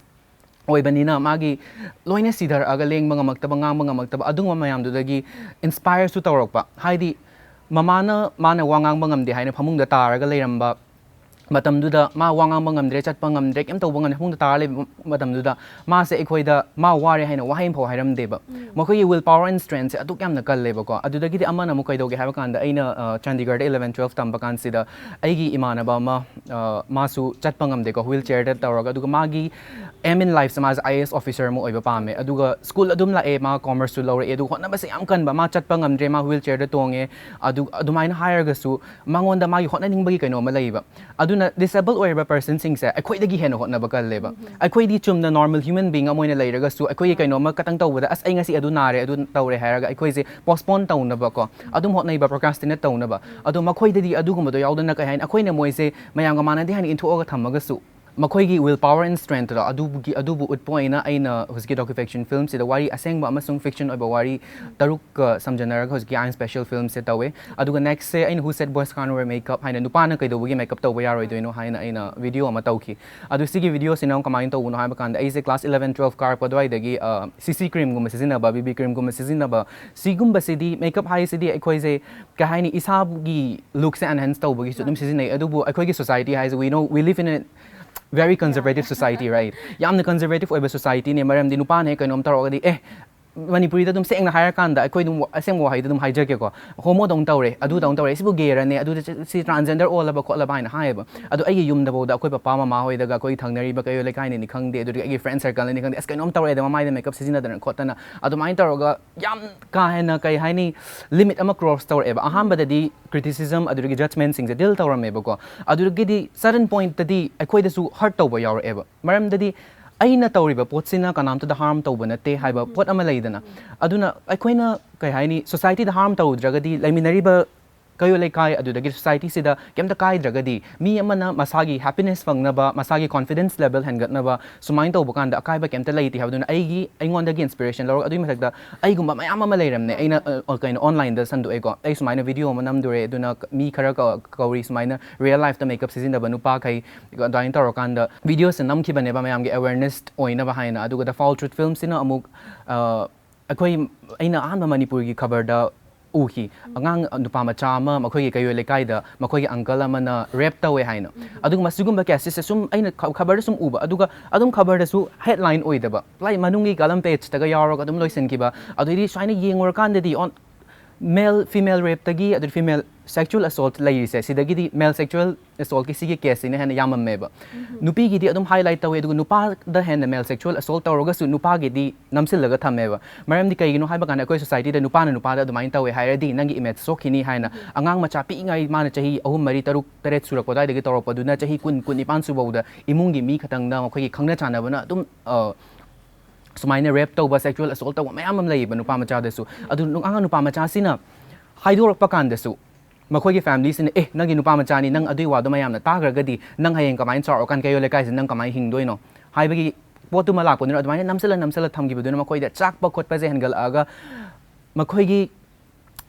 ꯑꯣꯏꯕꯅꯤꯅ ꯃꯥꯒꯤ ꯂꯣꯏꯅ ꯁꯤꯊꯔꯛꯑꯒ ꯂꯦꯡꯕ ꯉꯝꯃꯛꯇꯕ, ꯉꯥꯡꯕ ꯉꯝꯃꯛꯇꯕ, ꯑꯗꯨꯒꯨꯝꯕ ꯃꯌꯥꯝꯗꯨꯗꯒꯤ inspire ꯁꯨ ꯇꯧꯔꯛꯄ꯫ ꯍꯥꯏꯗꯤ ꯃꯃꯥꯅ, ꯃꯥꯅ ꯋꯥ ꯉꯥꯡꯕ ꯉꯝꯗꯦ ꯍꯥꯏꯅ ꯐꯃꯨꯡꯗ ꯇꯥꯔꯒ ꯂꯩꯔꯝꯕ ꯃꯇꯝꯗꯨꯗ, ꯃꯥ ꯋꯥ ꯉꯥꯡꯕ ꯉꯝꯗ꯭ꯔꯦ, ꯆꯠꯄ ꯉꯝꯗ꯭ꯔꯦ, ꯀꯩꯝ ꯇꯧꯕ ꯉꯝꯗ꯭ꯔꯦ, ꯐꯃꯨꯡꯗ ꯇꯥꯔ ꯂꯩꯕ ꯃꯇꯝꯗꯨꯗ, ꯃꯥꯁꯦ ꯑꯩꯈꯣꯏꯗ ꯃꯥ ꯋꯥꯔꯦ ꯍꯥꯏꯅ ꯋꯥꯍꯩ ꯑꯃꯐꯥꯎ ꯍꯥꯏꯔꯝꯗꯦꯕ꯫ ꯃꯈꯣꯏꯒꯤ will power and strength ꯁꯦ ꯑꯗꯨꯛ ꯌꯥꯝꯅ ꯀꯜꯂꯦꯕꯀꯣ꯫ ꯑꯗꯨꯗꯒꯤꯗꯤ ꯑꯃꯅ ꯑꯃꯨꯛ ꯀꯩꯗꯧꯒꯦ ꯍꯥꯏꯕ ꯀꯥꯟꯗ, ꯑꯩꯅ ꯑ, ꯆꯥꯟꯗꯤꯒꯔꯗ eleven twelve ꯇꯝꯕ ꯀꯥꯟꯁꯤꯗ ꯑꯩꯒꯤ ꯏꯃꯥꯟꯅꯕ ꯑꯃ, ꯑ, ꯃꯥꯁꯨ ꯆꯠꯄ ꯉꯝꯗꯦꯀꯣ, wheelchair ꯗ ꯇꯧꯔꯒ, ꯑꯗꯨꯒ ꯃꯥꯒꯤ aim in life ꯁꯦ ꯃꯥꯁꯦ I A S officer ꯑꯃ ꯑꯣꯏꯕ ꯄꯥꯝꯃꯦ꯫ ꯑꯗꯨꯒ school ꯑꯗꯨꯝ ꯂꯥꯛꯑꯦ, ꯃꯥ commerce ꯁꯨ ꯂꯧꯔꯛꯑꯦ, ꯑꯗꯨꯒ ꯍꯣꯠꯅꯕꯁꯦ ꯌꯥꯝ ꯀꯟꯕ, ꯃꯥ ꯆꯠꯄ ꯉꯝꯗ꯭ꯔꯦ, ꯃꯥ wheelchair ꯗ ꯇꯣꯡꯉꯦ꯫ ꯑꯗꯨ ꯑꯗꯨꯃꯥꯏꯅ ꯍꯥꯏꯔꯒꯁꯨ ꯃꯉꯣꯟꯗ ꯃꯥꯒꯤ ꯍꯣꯠꯅꯅꯤꯡꯕꯒꯤ ꯀꯩꯅꯣꯝꯃ ꯂꯩꯌꯦꯕ꯫ ꯑꯗꯨꯅ disabled ꯑꯣꯏꯔꯕ person ꯁꯤꯡꯁꯦ ꯑꯩꯈꯣꯏꯗꯒꯤ ꯍꯦꯟꯅ ꯍꯣꯠꯅꯕ ꯀꯜꯂꯦꯕ꯫ ꯑꯩꯈꯣꯏꯗꯤ ꯆꯨꯝꯅ normal human being ꯑꯃ ꯑꯣꯏꯅ ꯂꯩꯔꯒꯁꯨ, ꯑꯩꯈꯣꯏꯒꯤ ꯀꯩꯅꯣꯝꯃ ꯈꯇꯪ ꯇꯧꯕꯗ, "ꯑꯁ, ꯑꯩ ꯉꯁꯤ ꯑꯗꯨ ꯅꯥꯔꯦ, ꯑꯗꯨ ꯇꯧꯔꯦ" ꯍꯥꯏꯔꯒ ꯑꯩꯈꯣꯏꯁꯦ postpone ꯇꯧꯅꯕꯀꯣ, ꯑꯗꯨꯝ ꯍꯣꯠꯅꯩꯕ, procrastinate ꯇꯧꯅꯕ꯫ ꯑꯗꯣ ꯃꯈꯣꯏꯗꯗꯤ ꯑꯗꯨꯒꯨꯝꯕꯗꯣ ꯌꯥꯎꯗꯅ, ꯀꯩ ꯍꯥꯏꯅꯤ, ꯑꯩꯈꯣꯏꯅ ꯃꯣꯏꯁꯦ ꯃꯌꯥꯝꯒ ꯃꯥꯟꯅꯗꯦ ꯍꯥꯏꯅ ꯏꯟꯊꯣꯛꯑꯒ ꯊꯝꯃꯒꯁꯨ, ꯃꯈꯣꯏꯒꯤ will power and strength ꯇꯣ ꯑꯗꯨꯒꯤ, ꯑꯗꯨꯕꯨ ꯎꯠꯄ ꯑꯣꯏꯅ ꯑꯩꯅ ꯍꯧꯖꯤꯛꯀꯤ docufiction film ꯁꯤꯗ ꯋꯥꯔꯤ ꯑꯁꯦꯡꯕ ꯑꯃꯁꯨꯡ fiction ꯑꯣꯏꯕ ꯋꯥꯔꯤ ꯇꯔꯨꯛꯀ ꯁꯝꯖꯟꯅꯔꯒ ꯍꯧꯖꯤꯛꯀꯤ I Am Special film ꯁꯦ ꯇꯧꯋꯦ꯫ ꯑꯗꯨꯒ next ꯁꯦ ꯑꯩꯅ Who Said Boys Can't Wear Makeup ꯍꯥꯏꯅ, ꯅꯨꯄꯥꯅ ꯀꯩꯗꯧꯕꯒꯤ makeup ꯇꯧꯕ ꯌꯥꯔꯣꯏꯗꯣꯏꯅꯣ ꯍꯥꯏꯅ ꯑꯩꯅ video ꯑꯃ ꯇꯧꯈꯤ꯫ ꯑꯗꯨ ꯁꯤꯒꯤ video ꯁꯤꯅ ꯑꯃꯨꯛ ꯀꯃꯥꯏꯅ ꯇꯧꯕꯅꯣ ꯍꯥꯏꯕ ꯀꯥꯟꯗ, ꯑꯩꯁꯦ class eleven twelve ꯀꯥꯔꯛꯄ ꯑꯗꯨꯋꯥꯏꯗꯒꯤ, ꯑ, C C cream ꯒꯨꯝꯕ ꯁꯤꯖꯤꯟꯅꯕ, B B cream ꯒꯨꯝꯕ ꯁꯤꯖꯤꯟꯅꯕ, ꯁꯤꯒꯨꯝꯕꯁꯤꯗꯤ, makeup ꯍꯥꯏꯁꯤꯗꯤ ꯑꯩꯈꯣꯏꯁꯦ, ꯀꯩ ꯍꯥꯏꯅꯤ, ꯏꯁꯥꯒꯤ look ꯁꯦ enhance ꯇꯧꯕꯒꯤꯁꯨ ꯑꯗꯨꯝ ꯁꯤꯖꯤꯟꯅꯩ꯫ ꯑꯗꯨꯕꯨ ꯑꯩꯈꯣꯏꯒꯤ society ꯍꯥꯏꯁꯦ, we know, we live in a very conservative society, right? ꯌꯥꯝꯅ conservative ꯑꯣꯏꯕ society ꯅꯦ, ꯃꯔꯝꯗꯤ ꯅꯨꯄꯥꯅ ꯍꯦꯛ ꯀꯩꯅꯣꯝ ꯇꯧꯔꯒꯗꯤ, "ꯑꯦ, ꯃꯅꯤꯄꯨꯔꯤꯗ ꯑꯗꯨꯝ ꯁꯦꯡꯅ ꯍꯥꯏꯔꯀꯥꯟꯗ ꯑꯩꯈꯣꯏ ꯑꯗꯨꯝ ꯑꯁꯦꯡꯕ ꯋꯥꯍꯩꯗ ꯑꯗꯨꯝ ꯍꯥꯏꯖꯒꯦꯀꯣ, ꯍꯣꯃꯣꯗꯧꯅ ꯇꯧꯔꯦ, ꯑꯗꯨꯗꯧꯅ ꯇꯧꯔꯦ, ꯁꯤꯕꯨ ꯒꯦꯔꯅꯦ, ꯑꯗꯨꯗ ꯁꯤ ꯇ꯭ꯔꯥꯟꯖꯦꯟꯗꯔ ꯑꯣꯜꯂꯕ ꯈꯣꯠꯂꯕ ꯍꯥꯏꯅ ꯍꯥꯏꯌꯦꯕ꯫ ꯑꯗꯣ ꯑꯩꯒꯤ ꯌꯨꯝꯗꯐꯥꯎꯗ ꯑꯩꯈꯣꯏ ꯄꯄꯥ ꯃꯃꯥ ꯍꯣꯏꯗꯒ, ꯑꯩꯈꯣꯏ ꯊꯪꯅꯔꯤꯕ ꯀꯩꯔꯣꯜ ꯂꯩꯀꯥꯏꯅꯤꯅꯤ ꯈꯪꯗꯦ, ꯑꯗꯨꯗꯒꯤ ꯑꯩꯒꯤ ꯐ꯭ꯔꯦꯟ ꯁꯔꯀꯜꯅꯤ ꯈꯪꯗꯦ, ꯑꯁ ꯀꯩꯅꯣꯝ ꯇꯧꯔꯛꯑꯦꯗ ꯃꯃꯥꯏꯗ ꯃꯦꯀꯞ ꯁꯤꯖꯤꯟꯅꯗꯅ ꯈꯣꯠꯇꯅ ꯑꯗꯨꯃꯥꯏꯅ ꯇꯧꯔꯒ ꯌꯥꯝ ꯀꯥ ꯍꯦꯟꯅ ꯀꯩ ꯍꯥꯏꯅꯤ, ꯂꯤꯃꯤꯠ ꯑꯃ ꯀ꯭ꯔꯣꯁ ꯇꯧꯔꯛꯑꯦꯕ꯫ ꯑꯍꯥꯟꯕꯗꯗꯤ ꯀ꯭ꯔꯤꯇꯤꯁꯤꯖꯝ ꯑꯗꯨꯗꯒꯤ ꯖꯖꯃꯦꯟꯁꯤꯡꯁꯦ ꯗꯤꯜ ꯇꯧꯔꯝꯃꯦꯕꯀꯣ꯫ ꯑꯗꯨꯗꯒꯤꯗꯤ ꯁꯔꯇꯟ ꯄꯣꯏꯟꯠꯇꯗꯤ ꯑꯩꯈꯣꯏꯗꯁꯨ ꯍꯔꯠ ꯇꯧꯕ ꯌꯥꯎꯔꯛꯑꯦꯕ꯫ ꯃꯔꯝꯗꯗꯤ ꯑꯩꯅ ꯇꯧꯔꯤꯕ ꯄꯣꯠꯁꯤꯅ ꯀꯅꯥꯝꯇꯗ ꯍꯥꯔꯝ ꯇꯧꯕ ꯅꯠꯇꯦ ꯍꯥꯏꯕ ꯄꯣꯠ ꯑꯃ ꯂꯩꯗꯅ꯫ ꯑꯗꯨꯅ ꯑꯩꯈꯣꯏꯅ ꯀꯩ ꯍꯥꯏꯅꯤ, ꯁꯣꯁꯥꯏꯇꯤꯗ ꯍꯥꯔꯝ ꯇꯧꯗ꯭ꯔꯒꯗꯤ, ꯂꯩꯃꯤꯟꯅꯔꯤꯕ ꯀꯩꯔꯣꯜ ꯂꯩꯀꯥꯏ ꯑꯗꯨꯗꯒꯤ ꯁꯣꯁꯥꯏꯇꯤꯁꯤꯗ ꯀꯩꯝꯇ ꯀꯥꯏꯗ꯭ꯔꯒꯗꯤ, ꯃꯤ ꯑꯃꯅ ꯃꯁꯥꯒꯤ ꯍꯦꯄꯤꯅꯦꯁ ꯐꯪꯅꯕ, ꯃꯁꯥꯒꯤ ꯀꯣꯟꯐꯤꯗꯦꯟꯁ ꯂꯦꯚꯦꯜ ꯍꯦꯟꯒꯠꯅꯕ ꯁꯨꯃꯥꯏꯅ ꯇꯧꯕ ꯀꯥꯟꯗ ꯑꯀꯥꯏꯕ ꯀꯩꯝꯇ ꯂꯩꯇꯦ ꯍꯥꯏꯕꯗꯨꯅ ꯑꯩꯒꯤ, ꯑꯩꯉꯣꯟꯗꯒꯤ ꯏꯟꯁꯄꯤꯔꯦꯁꯟ ꯂꯧꯔꯒ, ꯑꯗꯨꯒꯤ ꯃꯊꯛꯇ ꯑꯩꯒꯨꯝꯕ ꯃꯌꯥꯝ ꯑꯃ ꯂꯩꯔꯝꯅꯦ꯫ ꯑꯩꯅ ꯑ, ꯀꯩꯅꯣ, ꯑꯣꯟꯂꯥꯏꯟꯗ ꯁꯟꯗꯣꯛꯑꯦꯀꯣ, ꯑꯩ ꯁꯨꯃꯥꯏꯅ ꯚꯤꯗꯤꯑꯣ ꯑꯃ ꯅꯝꯗꯣꯔꯦ, ꯑꯗꯨꯅ ꯃꯤ ꯈꯔ ꯀ-, ꯀꯧꯔꯤ, ꯁꯨꯃꯥꯏꯅ ꯔꯤꯌꯦꯜ ꯂꯥꯏꯐꯇ ꯃꯦꯀꯞ ꯁꯤꯖꯤꯟꯅꯕ ꯅꯨꯄꯥꯈꯩ ꯑꯗꯨꯃꯥꯏꯅ ꯇꯧꯔꯀꯥꯟꯗ ꯚꯤꯗꯤꯑꯣꯁꯦ ꯅꯝꯈꯤꯕꯅꯦꯕ ꯃꯌꯥꯝꯒꯤ ꯑꯦꯋꯦꯔꯅꯦꯁ ꯑꯣꯏꯅꯕ ꯍꯥꯏꯅ꯫ ꯑꯗꯨꯒ The Foul Truth ꯐꯤꯂꯝꯁꯤꯅ ꯑꯃꯨꯛ, ꯑ, ꯑꯩꯈꯣꯏ, ꯑꯩꯅ ꯑꯍꯥꯟꯕ ꯃꯅꯤꯄꯨꯔꯒꯤ ꯈꯕꯔꯗ ꯎꯈꯤ꯫ ꯑꯉꯥꯡ ꯅꯨꯄꯥ ꯃꯆꯥ ꯑꯃ ꯃꯈꯣꯏꯒꯤ ꯀꯩꯔꯣꯜ ꯂꯩꯀꯥꯏꯗ ꯃꯈꯣꯏꯒꯤ ꯑꯪꯀꯜ ꯑꯃꯅ ꯔꯦꯞ ꯇꯧꯋꯦ ꯍꯥꯏꯅ꯫ ꯑꯗꯨꯒꯨꯝꯕ ꯁꯤꯒꯨꯝꯕ ꯀꯦꯁꯦꯁꯁꯦ ꯁꯨꯝ ꯑꯩꯅ ꯈ-, ꯈꯕꯔꯗ ꯁꯨꯝ ꯎꯕ, ꯑꯗꯨꯒ ꯑꯗꯨꯝ ꯈꯕꯔꯗꯁꯨ ꯍꯦꯗꯂꯥꯏꯟ ꯑꯣꯏꯗꯕ, ꯂꯥꯏꯛ, ꯃꯅꯨꯡꯒꯤ ꯀꯥꯂꯝ ꯄꯦꯖꯇꯒ ꯌꯥꯎꯔꯒ ꯑꯗꯨꯝ ꯂꯣꯏꯁꯤꯟꯈꯤꯕ꯫ ꯑꯗꯨꯗꯩꯗꯤ ꯁꯨꯃꯥꯏꯅ ꯌꯦꯡꯉꯨꯔꯀꯥꯟꯗꯗꯤ ꯑꯣꯟ-, ꯃꯦꯜ ꯐꯤꯃꯦꯜ ꯔꯦꯞꯇꯒꯤ, ꯑꯗꯨ ꯐꯤꯃꯦꯜ ꯁꯦꯛꯆꯨꯋꯦꯜ ꯑꯁꯣꯜꯠ ꯂꯩꯔꯤꯁꯦ, ꯁꯤꯗꯒꯤꯗꯤ ꯃꯦꯜ ꯁꯦꯛꯆꯨꯋꯦꯜ ꯑꯁꯣꯜꯠꯀꯤ ꯁꯤꯒꯤ ꯀꯦꯁꯁꯤꯅ ꯍꯦꯟꯅ ꯌꯥꯝꯃꯝꯃꯦꯕ꯫ ꯅꯨꯄꯤꯒꯤꯗꯤ ꯑꯗꯨꯝ ꯍꯥꯏꯂꯥꯏꯠ ꯇꯧꯋꯦ, ꯑꯗꯨꯒ ꯅꯨꯄꯥꯗ ꯍꯦꯟꯅ ꯃꯦꯜ ꯁꯦꯛꯆꯨꯋꯦꯜ ꯑꯁꯣꯜꯠ ꯇꯧꯔꯒꯁꯨ ꯅꯨꯄꯥꯒꯤꯗꯤ ꯅꯝꯁꯤꯜꯂꯒ ꯊꯝꯃꯦꯕ꯫ ꯃꯔꯝꯗꯤ ꯀꯩꯒꯤꯅꯣ ꯍꯥꯏꯕ ꯀꯥꯟꯗ, ꯑꯩꯈꯣꯏ ꯁꯣꯁꯥꯏꯇꯤꯗ ꯅꯨꯄꯥꯅ ꯅꯨꯄꯥꯗ ꯑꯗꯨꯃꯥꯏꯅ ꯇꯧꯋꯦ ꯍꯥꯏꯔꯗꯤ ꯅꯪꯒꯤ ꯏꯃꯦꯖ ꯁꯣꯛꯈꯤꯅꯤ ꯍꯥꯏꯅ꯫ ꯑꯉꯥꯡ ꯃꯆꯥ ꯄꯤꯛꯏꯉꯩ, ꯃꯥꯅ ꯆꯍꯤ ꯑꯍꯨꯝ, ꯃꯔꯤ, ꯇꯔꯨꯛ, ꯇꯔꯦꯠ ꯁꯨꯔꯛꯄ ꯑꯗꯨꯋꯥꯏꯗꯒꯤ ꯇꯧꯔꯛꯄꯗꯨꯅ ꯆꯍꯤ ꯀꯨꯟ, ꯀꯨꯟꯅꯤꯄꯥꯟ ꯁꯨꯕꯧꯗ ꯏꯃꯨꯡꯒꯤ ꯃꯤ ꯈꯛꯇꯪꯗ, ꯃꯈꯣꯏꯒꯤ ꯈꯪꯅ ꯆꯥꯟꯅꯕꯅ ꯑꯗꯨꯝ, ꯑ, ꯁꯨꯃꯥꯏꯅ ꯔꯦꯞ ꯇꯧꯕ, ꯁꯦꯛꯆꯨꯋꯦꯜ ꯑꯁꯣꯜꯠ ꯇꯧꯕ ꯃꯌꯥꯝ ꯑꯃ ꯂꯩꯌꯦꯕ ꯅꯨꯄꯥ ꯃꯆꯥꯗꯁꯨ꯫ ꯑꯗꯨ ꯅꯨ-, ꯑꯉꯥꯡ ꯅꯨꯄꯥ ꯃꯆꯥꯁꯤꯅ ꯍꯥꯏꯗꯣꯔꯛꯄ ꯀꯥꯟꯗꯁꯨ ꯃꯈꯣꯏꯒꯤ ꯐꯦꯃꯤꯂꯤꯁꯤꯅ, "ꯑꯦ, ꯅꯪꯒꯤ ꯅꯨꯄꯥ ꯃꯆꯥꯅꯤ, ꯅꯪ ꯑꯗꯨꯒꯤ ꯋꯥꯗꯣ ꯃꯌꯥꯝꯅ ꯇꯥꯈ꯭ꯔꯒꯗꯤ ꯅꯪ ꯍꯌꯦꯡ ꯀꯃꯥꯏꯅ ꯆꯥꯎꯔꯛꯑꯀꯥꯟꯗ ꯀꯩꯔꯣꯜ ꯂꯩꯀꯥꯏꯁꯤꯗ ꯅꯪ ꯀꯃꯥꯏꯅ ꯍꯤꯡꯗꯣꯏꯅꯣ?" ꯍꯥꯏꯕꯒꯤ ꯄꯣꯠꯇꯨꯃ ꯂꯥꯛꯄꯗꯨꯅ ꯑꯗꯨꯃꯥꯏꯅ ꯅꯝꯁꯤꯜꯂ ꯅꯝꯁꯤꯜꯂ ꯊꯝꯈꯤꯕꯗꯨꯅ ꯃꯈꯣꯏꯗ ꯆꯥꯛꯄ ꯈꯣꯠꯄꯁꯦ ꯍꯦꯟꯒꯠꯂꯛꯑꯒ ꯃꯈꯣꯏꯒꯤ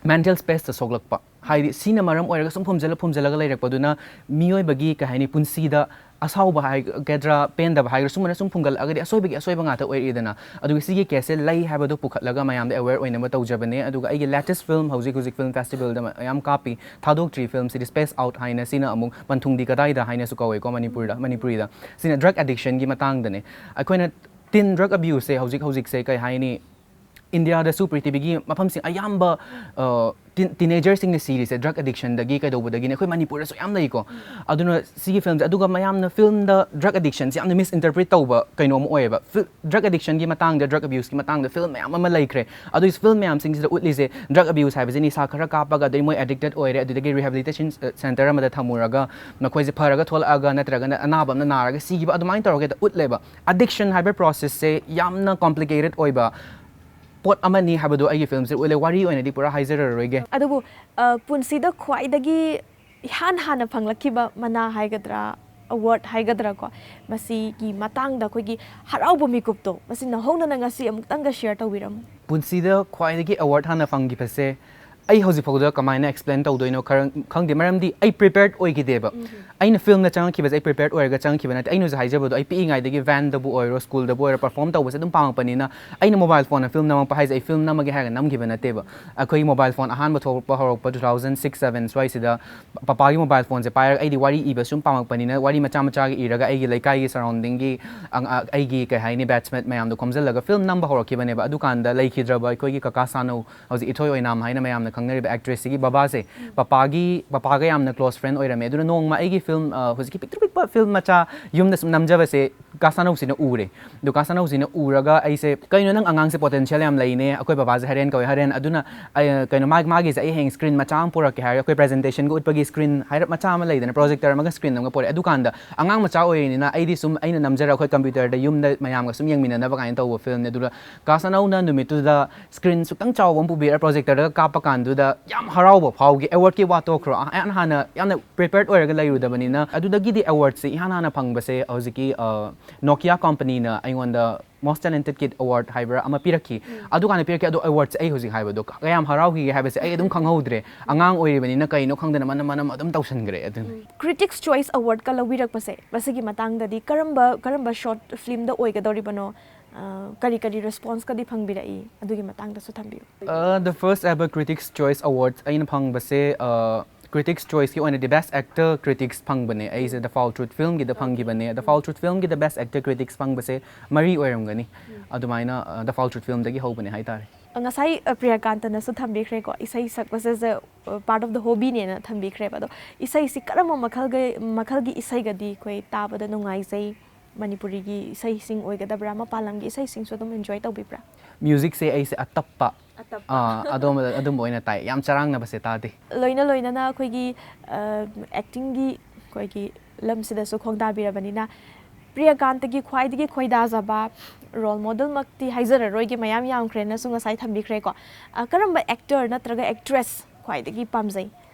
ꯃꯦꯟꯇꯦꯜ ꯁ꯭ꯄꯦꯁꯇ ꯁꯣꯛꯂꯛꯄ꯫ ꯍꯥꯏꯗꯤ ꯁꯤꯅ ꯃꯔꯝ ꯑꯣꯏꯔꯒ ꯁꯨꯝ ꯐꯨꯝꯖꯤꯜꯂ ꯐꯨꯝꯖꯤꯜꯂꯒ ꯂꯩꯔꯛꯄꯗꯨꯅ ꯃꯤꯑꯣꯏꯕꯒꯤ, ꯀꯩ ꯍꯥꯏꯅꯤ, ꯄꯨꯟꯁꯤꯗ ꯑꯁꯥꯎꯕ ꯍꯥꯏꯒꯗ꯭ꯔꯥ, ꯄꯦꯟꯗꯕ ꯍꯥꯏꯒꯗ꯭ꯔꯥ, ꯁꯨꯝꯕꯅ ꯁꯨꯝ ꯐꯨꯝꯒꯠꯂꯛꯑꯒꯗꯤ ꯑꯁꯣꯏꯕꯒꯤ ꯑꯁꯣꯏꯕ ꯉꯥꯛꯇ ꯑꯣꯏꯔꯛꯏꯗꯅ꯫ ꯑꯗꯨꯒ ꯁꯤꯒꯤ ꯀꯦꯁꯁꯦ ꯂꯩ ꯍꯥꯏꯕꯗꯣ ꯄꯨꯈꯠꯂꯒ ꯃꯌꯥꯝꯗ ꯑꯦꯋꯦꯌꯔ ꯑꯣꯏꯅꯕ ꯇꯧꯖꯕꯅꯦ꯫ ꯑꯗꯨꯒ ꯑꯩꯒꯤ ꯂꯦꯇꯦꯁ ꯐꯤꯂꯝ, ꯍꯧꯖꯤꯛ ꯍꯧꯖꯤꯛ ꯐꯤꯂꯝ ꯐꯦꯁꯇꯤꯚꯦꯜꯗ ꯃꯌꯥꯝ ꯀꯥꯞꯄꯤ, ꯊꯥꯗꯣꯛꯇ꯭ꯔꯤ ꯐꯤꯂꯝꯁꯤꯗꯤ, ꯁ꯭ꯄꯦꯁ ꯑꯥꯎꯠ ꯍꯥꯏꯅ, ꯁꯤꯅ ꯑꯃꯨꯛ ꯄꯟꯊꯨꯡꯗꯤ ꯀꯗꯥꯏꯗ ꯍꯥꯏꯅꯁꯨ ꯀꯧꯋꯦꯀꯣ ꯃꯅꯤꯄꯨꯔꯗ, ꯃꯅꯤꯄꯨꯔꯤꯗ꯫ ꯁꯤꯅ ꯗ꯭ꯔꯒ ꯑꯦꯗꯤꯛꯁꯟꯒꯤ ꯃꯇꯥꯡꯗꯅꯦ꯫ ꯑꯩꯈꯣꯏꯅ ꯇꯤꯟ ꯗ꯭ꯔꯒ ꯑꯕ꯭ꯌꯨꯁꯁꯦ ꯍꯧꯖꯤꯛ ꯍꯧꯖꯤꯛꯁꯦ, ꯀꯩ ꯍꯥꯏꯅꯤ, ꯏꯟꯗꯤꯌꯥꯗꯁꯨ ꯄ꯭ꯔꯤꯊꯤꯕꯤꯒꯤ ꯃꯐꯝꯁꯤꯡ ꯑꯌꯥꯝꯕ ꯇꯤꯅꯦꯖꯔꯁꯤꯡꯅ ꯁꯤꯔꯤꯁꯦ ꯗ꯭ꯔꯒ ꯑꯦꯗꯤꯛꯁꯟꯗꯒꯤ ꯀꯩꯗꯧꯕꯗꯒꯤꯅꯦ꯫ ꯑꯩꯈꯣꯏ ꯃꯅꯤꯄꯨꯔꯗꯁꯨ ꯌꯥꯝ ꯂꯩꯀꯣ꯫ ꯑꯗꯨꯅ ꯁꯤꯒꯤ ꯐꯤꯂꯝꯁꯦ, ꯑꯗꯨꯒ ꯃꯌꯥꯝꯅ ꯐꯤꯂꯝꯗ ꯗ꯭ꯔꯒ ꯑꯦꯗꯤꯛꯁꯟꯁꯦ ꯌꯥꯝꯅ ꯃꯤꯁ ꯏꯟꯇꯔꯄ꯭ꯔꯤꯠ ꯇꯧꯕ ꯀꯩꯅꯣꯝ ꯑꯣꯏꯌꯦꯕ꯫ ꯗ꯭ꯔꯒ ꯑꯦꯗꯤꯛꯁꯟꯒꯤ ꯃꯇꯥꯡꯗ, ꯗ꯭ꯔꯒ ꯑꯕ꯭ꯌꯨꯁꯀꯤ ꯃꯇꯥꯡꯗ ꯐꯤꯂꯝ ꯃꯌꯥꯝ ꯑꯃ ꯂꯩꯈ꯭ꯔꯦ꯫ ꯑꯗꯨꯒꯤ ꯐꯤꯂꯝ ꯃꯌꯥꯝꯁꯤꯡꯁꯤꯗ ꯎꯠꯂꯤꯁꯦ ꯗ꯭ꯔꯒ ꯑꯕ꯭ꯌꯨꯁ ꯍꯥꯏꯕꯁꯦ ꯅꯤꯁꯥ ꯈꯔ ꯀꯥꯞꯄꯒ ꯑꯗꯩ ꯃꯣꯏ ꯑꯦꯗꯤꯛꯇꯦꯠ ꯑꯣꯏꯔꯦ, ꯑꯗꯨꯗꯒꯤ ꯔꯤꯍꯦꯕꯤꯂꯤꯇꯦꯁꯟ ꯁꯦꯟꯇꯔ ꯑꯃꯗ ꯊꯝꯃꯨꯔꯒ ꯃꯈꯣꯏꯁꯦ ꯐꯔꯒ ꯊꯣꯛꯂꯛꯑꯒ ꯅꯠꯇ꯭ꯔꯒꯅ ꯑꯅꯥꯕ ꯑꯃꯅ ꯅꯥꯔꯒ ꯁꯤꯈꯤꯕ, ꯑꯗꯨꯃꯥꯏꯅ ꯇꯧꯔꯒ ꯍꯦꯛꯇ ꯎꯠꯂꯦꯕ꯫ ꯑꯦꯗꯤꯛꯁꯟ ꯍꯥꯏꯕ ꯄ꯭ꯔꯣꯁꯦꯁꯁꯦ ꯌꯥꯝꯅ ꯀꯣꯝꯄ꯭ꯂꯤꯀꯦꯇꯦꯠ ꯑꯣꯏꯕ ꯄꯣꯠ ꯑꯃꯅꯤ ꯍꯥꯏꯕꯗꯣ ꯑꯩꯒꯤ ꯐꯤꯂꯝꯁꯦ ꯎꯠꯂꯦ꯫ ꯋꯥꯔꯤ ꯑꯣꯏꯅꯗꯤ ꯄꯨꯔꯥ ꯍꯥꯏꯖꯔꯔꯣꯏꯒꯦ꯫ ꯑꯗꯨꯕꯨ, ꯑ, ꯄꯨꯟꯁꯤꯗ ꯈ꯭ꯋꯥꯏꯗꯒꯤ ꯏꯍꯥꯟ ꯍꯥꯟꯅ ꯐꯪꯂꯛꯈꯤꯕ ꯃꯅꯥ ꯍꯥꯏꯒꯗ꯭ꯔꯥ, ꯑꯦꯋꯥꯔꯗ ꯍꯥꯏꯒꯗ꯭ꯔꯥꯀꯣ, ꯃꯁꯤꯒꯤ ꯃꯇꯥꯡꯗ ꯑꯩꯈꯣꯏꯒꯤ ꯍꯔꯥꯎꯕ ꯃꯤꯀꯨꯞꯇꯣ, ꯃꯁꯤ ꯅꯧꯍꯧꯅꯅ ꯉꯁꯤ ꯑꯃꯨꯛꯇꯪꯒ ꯁꯤꯌꯔ ꯇꯧꯕꯤꯔꯝꯃꯨ꯫ ꯄꯨꯟꯁꯤꯗ ꯈ꯭ꯋꯥꯏꯗꯒꯤ ꯑꯦꯋꯥꯔꯗ ꯍꯥꯟꯅ ꯐꯪꯈꯤꯕꯁꯦ ꯑꯩ ꯍꯧꯖꯤꯛ ꯐꯥꯎꯗ ꯀꯃꯥꯏꯅ ꯑꯦꯛꯁꯄ꯭ꯂꯦꯟ ꯇꯧꯗꯣꯏꯅꯣ ꯈꯔ ꯈꯪꯗꯦ, ꯃꯔꯝꯗꯤ ꯑꯩ ꯄ꯭ꯔꯤꯄꯦꯌꯔꯗ ꯑꯣꯏꯈꯤꯗꯦꯕ꯫ ꯑꯩꯅ ꯐꯤꯂꯝꯗ ꯆꯪꯉꯛꯈꯤꯕꯁꯦ ꯑꯩ ꯄ꯭ꯔꯤꯄꯦꯌꯔꯗ ꯑꯣꯏꯔꯒ ꯆꯪꯉꯛꯈꯤꯕ ꯅꯠꯇꯦ꯫ ꯑꯩꯅ ꯍꯧꯖꯤꯛ ꯍꯥꯏꯖꯕꯗꯣ, ꯑꯩ ꯄꯤꯛꯏꯉꯩꯗꯒꯤ ꯚꯦꯟꯗꯕꯨ ꯑꯣꯏꯔꯣ, ꯁ꯭ꯀꯨꯜꯗꯕꯨ ꯑꯣꯏꯔꯣ, ꯄꯔꯐꯣꯔꯝ ꯇꯧꯕꯁꯦ ꯑꯗꯨꯝ ꯄꯥꯝꯃꯛꯄꯅꯤꯅ, ꯑꯩꯅ ꯃꯣꯕꯥꯏꯜ ꯐꯣꯟꯅ ꯐꯤꯂꯝ ꯅꯝꯃꯛꯄ ꯍꯥꯏꯁꯦ ꯑꯩ ꯐꯤꯂꯝ ꯅꯝꯃꯒꯦ ꯍꯥꯏꯔꯒ ꯅꯝꯈꯤꯕ ꯅꯠꯇꯦꯕ꯫ ꯑꯩꯈꯣꯏ ꯃꯣꯕꯥꯏꯜ ꯐꯣꯟ ꯑꯍꯥꯟꯕ ꯊꯣꯛꯂꯛꯄ ꯍꯧꯔꯛꯄ two thousand six seven ꯁ꯭ꯋꯥꯏꯁꯤꯗ ꯄꯄꯥꯒꯤ ꯃꯣꯕꯥꯏꯜ ꯐꯣꯟꯁꯦ ꯄꯥꯏꯔꯒ ꯑꯩꯗꯤ ꯋꯥꯔꯤ ꯏꯕ ꯁꯨꯝ ꯄꯥꯝꯃꯛꯄꯅꯤꯅ, ꯋꯥꯔꯤ ꯃꯆꯥ ꯃꯆꯥꯒ ꯏꯔꯒ ꯑꯩꯒꯤ ꯂꯩꯀꯥꯏꯒꯤ ꯁꯔꯥꯎꯟꯗꯤꯡꯒꯤ ꯑꯩꯒꯤ, ꯀꯩ ꯍꯥꯏꯅꯤ, ꯕꯦꯠꯁꯃꯦꯠ ꯃꯌꯥꯝꯗꯣ ꯈꯣꯝꯖꯤꯜꯂꯒ ꯐꯤꯂꯝ ꯅꯝꯕ ꯍꯧꯔꯛꯈꯤꯕꯅꯦꯕ꯫ ꯑꯗꯨꯀꯥꯟꯗ ꯂꯩꯈꯤꯗ꯭ꯔꯕ ꯑꯩꯈꯣꯏꯒꯤ ꯀꯀꯥ ꯁꯥꯅꯧ, ꯍꯧꯖꯤꯛ ꯏꯊꯣꯏ ꯑꯣꯏꯅꯥꯝ ꯍꯥꯏꯅ ꯃꯌꯥꯝꯅ ꯈꯪꯅꯔꯤꯕ ꯑꯦꯛꯇ꯭ꯔꯦꯁꯁꯤꯒꯤ ꯕꯕꯥꯁꯦ, ꯄꯄꯥꯒꯤ, ꯄꯄꯥꯒ ꯌꯥꯝꯅ ꯀ꯭ꯂꯣꯁ ꯐ꯭ꯔꯦꯟ ꯑꯣꯏꯔꯝꯃꯦ꯫ ꯑꯗꯨꯅ ꯅꯣꯡꯃ ꯑꯩꯒꯤ ꯐꯤꯂꯝ, ꯑ, ꯍꯧꯖꯤꯛꯀꯤ ꯄꯤꯛꯇ꯭ꯔꯨ ꯄꯤꯛꯄ ꯐꯤꯂꯝ ꯃꯆꯥ ꯌꯨꯝꯗ ꯁꯨꯝ ꯅꯝꯖꯕꯁꯦ ꯀꯥ ꯁꯥꯅꯧꯁꯤꯅ ꯎꯔꯦ꯫ ꯑꯗꯨ ꯀꯥ ꯁꯥꯅꯧꯁꯤꯅ ꯎꯔꯒ ꯑꯩꯁꯦ, "ꯀꯩꯅꯣ, ꯅꯪ ꯑꯉꯥꯡꯁꯦ ꯄꯣꯇꯦꯟꯁꯤꯌꯦꯜ ꯌꯥꯝ ꯂꯩꯅꯦ, ꯑꯩꯈꯣꯏ ꯕꯕꯥꯁꯦ ꯍꯔꯦꯟ ꯀꯧꯋꯦ, ꯍꯔꯦꯟ, ꯑꯗꯨꯅ, ꯑ, ꯀꯩꯅꯣ, ꯃꯥ-, ꯃꯥꯒꯤꯁꯦ ꯑꯩ ꯍꯌꯦꯡ ꯁ꯭ꯀ꯭ꯔꯤꯟ ꯃꯆꯥ ꯑꯃ ꯄꯨꯔꯛꯀꯦ" ꯍꯥꯏꯔꯒ, ꯑꯩꯈꯣꯏ ꯄ꯭ꯔꯖꯦꯟꯇꯦꯁꯟꯒ ꯎꯠꯄꯒꯤ ꯁ꯭ꯀ꯭ꯔꯤꯟ ꯍꯥꯏꯔꯞ ꯃꯆꯥ ꯑꯃ ꯂꯩꯗꯅ, ꯄ꯭ꯔꯣꯖꯦꯛꯇꯔ ꯑꯃꯒ ꯁ꯭ꯀ꯭ꯔꯤꯟ ꯑꯃꯒ ꯄꯨꯔꯛꯑꯦ꯫ ꯑꯗꯨꯀꯥꯟꯗ ꯑꯉꯥꯡ ꯃꯆꯥ ꯑꯣꯏꯔꯤꯅꯤꯅ ꯑꯩꯗꯤ ꯁꯨꯝ ꯑꯩꯅ ꯅꯝꯖꯔꯒ ꯑꯩꯈꯣꯏ ꯀꯝꯄ꯭ꯌꯨꯇꯔꯗ ꯌꯨꯝꯗ ꯃꯌꯥꯝꯒ ꯁꯨꯝ ꯌꯦꯡꯃꯤꯟꯅꯅꯕ ꯀꯥꯏꯅ ꯇꯧꯕ ꯐꯤꯂꯝꯅꯦ꯫ ꯑꯗꯨꯒ ꯀꯥ ꯁꯥꯅꯧꯅ ꯅꯨꯃꯤꯠꯇꯨꯗ ꯁ꯭ꯀ꯭ꯔꯤꯟ ꯁꯨꯛꯇꯪ ꯆꯥꯎꯕ ꯑꯃ ꯄꯨꯕꯤꯔꯒ ꯄ꯭ꯔꯣꯖꯦꯛꯇꯔꯗꯒ ꯀꯥꯞꯄ ꯀꯥꯟꯗꯨꯗ ꯌꯥꯝ ꯍꯔꯥꯎꯕ ꯐꯥꯎꯈꯤ꯫ ꯑꯦꯋꯥꯔꯗꯀꯤ ꯋꯥ ꯇꯣꯛꯈ꯭ꯔꯣ, ꯑ, ꯏꯍꯥꯟ ꯍꯥꯟꯅ ꯌꯥꯝꯅ ꯄ꯭ꯔꯤꯄꯦꯌꯔꯗ ꯑꯣꯏꯔꯒ ꯂꯩꯔꯨꯗꯕꯅꯤꯅ꯫ ꯑꯗꯨꯗꯒꯤꯗꯤ ꯑꯦꯋꯥꯔꯗꯁꯦ ꯏꯍꯥꯟ ꯍꯥꯟꯅ ꯐꯪꯕꯁꯦ ꯍꯧꯖꯤꯛꯀꯤ, ꯑ, ꯅꯣꯀꯤꯌꯥ ꯀꯝꯄꯅꯤꯅ ꯑꯩꯉꯣꯟꯗ ꯃꯣꯁ ꯇꯦꯂꯦꯟꯇꯦꯗ ꯀꯤꯗ ꯑꯦꯋꯥꯔꯗ ꯍꯥꯏꯕ꯭ꯔꯥ ꯑꯃ ꯄꯤꯔꯛꯈꯤ꯫ ꯑꯗꯨꯀꯥꯟꯗ ꯄꯤꯔꯛꯈꯤ, ꯑꯗꯣ ꯑꯦꯋꯥꯔꯗꯁꯦ ꯑꯩ ꯍꯧꯖꯤꯛ ꯍꯥꯏꯕꯗꯣ ꯀꯌꯥꯝ ꯍꯔꯥꯎꯈꯤꯒꯦ ꯍꯥꯏꯕꯁꯦ ꯑꯩ ꯑꯗꯨꯝ ꯈꯪꯍꯧꯗ꯭ꯔꯦ꯫ ꯑꯉꯥꯡ ꯑꯣꯏꯔꯤꯕꯅꯤꯅ ꯀꯩꯅꯣ ꯈꯪꯗꯅ ꯃꯅꯝ ꯃꯅꯝ ꯑꯗꯨꯝ ꯇꯧꯁꯟꯈ꯭ꯔꯦ꯫ ꯑꯗꯨꯅꯤ꯫ ꯀ꯭ꯔꯤꯇꯤꯛꯁ ꯆꯣꯏꯁ ꯑꯦꯋꯥꯔꯗꯀ ꯂꯧꯕꯤꯔꯛꯄꯁꯦ, ꯃꯁꯤꯒꯤ ꯃꯇꯥꯡꯗꯗꯤ ꯀꯔꯝꯕ, ꯀꯔꯝꯕ ꯁꯣꯔꯠ ꯐꯤꯂꯝꯗ ꯑꯣꯏꯒꯗꯧꯔꯤꯕꯅꯣ? ꯑ, ꯀꯔꯤ ꯀꯔꯤ ꯔꯦꯁꯄꯣꯟꯁꯀꯗꯤ ꯐꯪꯕꯤꯔꯛꯏ? ꯑꯗꯨꯒꯤ ꯃꯇꯥꯡꯗꯁꯨ ꯊꯝꯕꯤꯌꯨ꯫ ꯑ, the first ever Critics Choice Awards ꯑꯩꯅ ꯐꯪꯕꯁꯦ, ꯑ, Critics Choiceꯀꯤ ꯑꯣꯏꯅꯗꯤ Best Actor Critics ꯐꯪꯕꯅꯦ ꯑꯩꯁꯦ꯫ The Foul Truth filmꯒꯤꯗ ꯐꯪꯈꯤꯕꯅꯦ꯫ The Foul Truth filmꯒꯤꯗ Best Actor Critics ꯐꯪꯕꯁꯦ ꯃꯔꯤ ꯑꯣꯏꯔꯝꯒꯅꯤ꯫ ꯑꯗꯨꯃꯥꯏꯅ ꯑ, The Foul Truth filmꯗꯒꯤ ꯍꯧꯕꯅꯦ ꯍꯥꯏꯇꯥꯔꯦ꯫ ꯉꯁꯥꯏ ꯑ, ꯄ꯭ꯔꯤꯌꯥꯀꯥꯟꯇꯅꯁꯨ ꯊꯝꯕꯤꯈ꯭ꯔꯦꯀꯣ, ꯏꯁꯩ ꯁꯛꯄꯁꯤꯁꯨ part of the hobbyꯅꯦꯅ ꯊꯝꯕꯤꯈ꯭ꯔꯦꯕ꯫ ꯑꯗꯣ ꯏꯁꯩꯁꯤ ꯀꯔꯝꯕ ꯃꯈꯜꯒ ꯃꯈꯜꯒꯤ ꯏꯁꯩꯒꯗꯤ ꯑꯩꯈꯣꯏ ꯇꯥꯕꯗ ꯅꯨꯡꯉꯥꯏꯖꯩ? ꯃꯅꯤꯄꯨꯔꯤꯒꯤ ꯏꯁꯩꯁꯤꯡ ꯑꯣꯏꯒꯗꯕ꯭ꯔꯥ, ꯃꯄꯥꯟ ꯂꯝꯒꯤ ꯏꯁꯩꯁꯤꯡꯁꯨ ꯑꯗꯨꯝ enjoy ꯇꯧꯕꯤꯕ꯭ꯔꯥ? Musicꯁꯦ ꯑꯩꯁꯦ ꯑꯇꯞꯄ ꯑꯥ, ꯑꯗꯨꯝꯕ ꯑꯗꯨꯝꯕ ꯑꯣꯏꯅ ꯇꯥꯏ꯫ ꯌꯥꯝ ꯆꯔꯥꯡꯅꯕꯁꯦ ꯇꯥꯗꯦ꯫ ꯂꯣꯏꯅ ꯂꯣꯏꯅꯅ ꯑꯩꯈꯣꯏꯒꯤ ꯑꯦꯛꯇꯤꯡꯒꯤ ꯑꯩꯈꯣꯏꯒꯤ ꯂꯝꯁꯤꯗꯁꯨ ꯈꯣꯡꯗꯥꯕꯤꯔꯕꯅꯤꯅ, ꯄ꯭ꯔꯤꯌꯥꯀꯥꯟꯇꯒꯤ ꯈ꯭ꯋꯥꯏꯗꯒꯤ ꯈꯣꯏꯗꯥꯖꯕ ꯔꯣꯜ ꯃꯣꯗꯦꯜꯃꯛꯇꯤ ꯍꯥꯏꯖꯔꯔꯣꯏꯒꯦ, ꯃꯌꯥꯝ ꯌꯥꯝꯈ꯭ꯔꯦꯅꯁꯨ ꯉꯁꯥꯏ ꯊꯝꯕꯤꯈ꯭ꯔꯦꯀꯣ꯫ ꯑ, ꯀꯔꯝꯕ ꯑꯦꯛꯇꯔ ꯅꯠꯇ꯭ꯔꯒ ꯑꯦꯛꯇ꯭ꯔꯦꯁ ꯈ꯭ꯋꯥꯏꯗꯒꯤ ꯄꯥꯝꯖꯩ?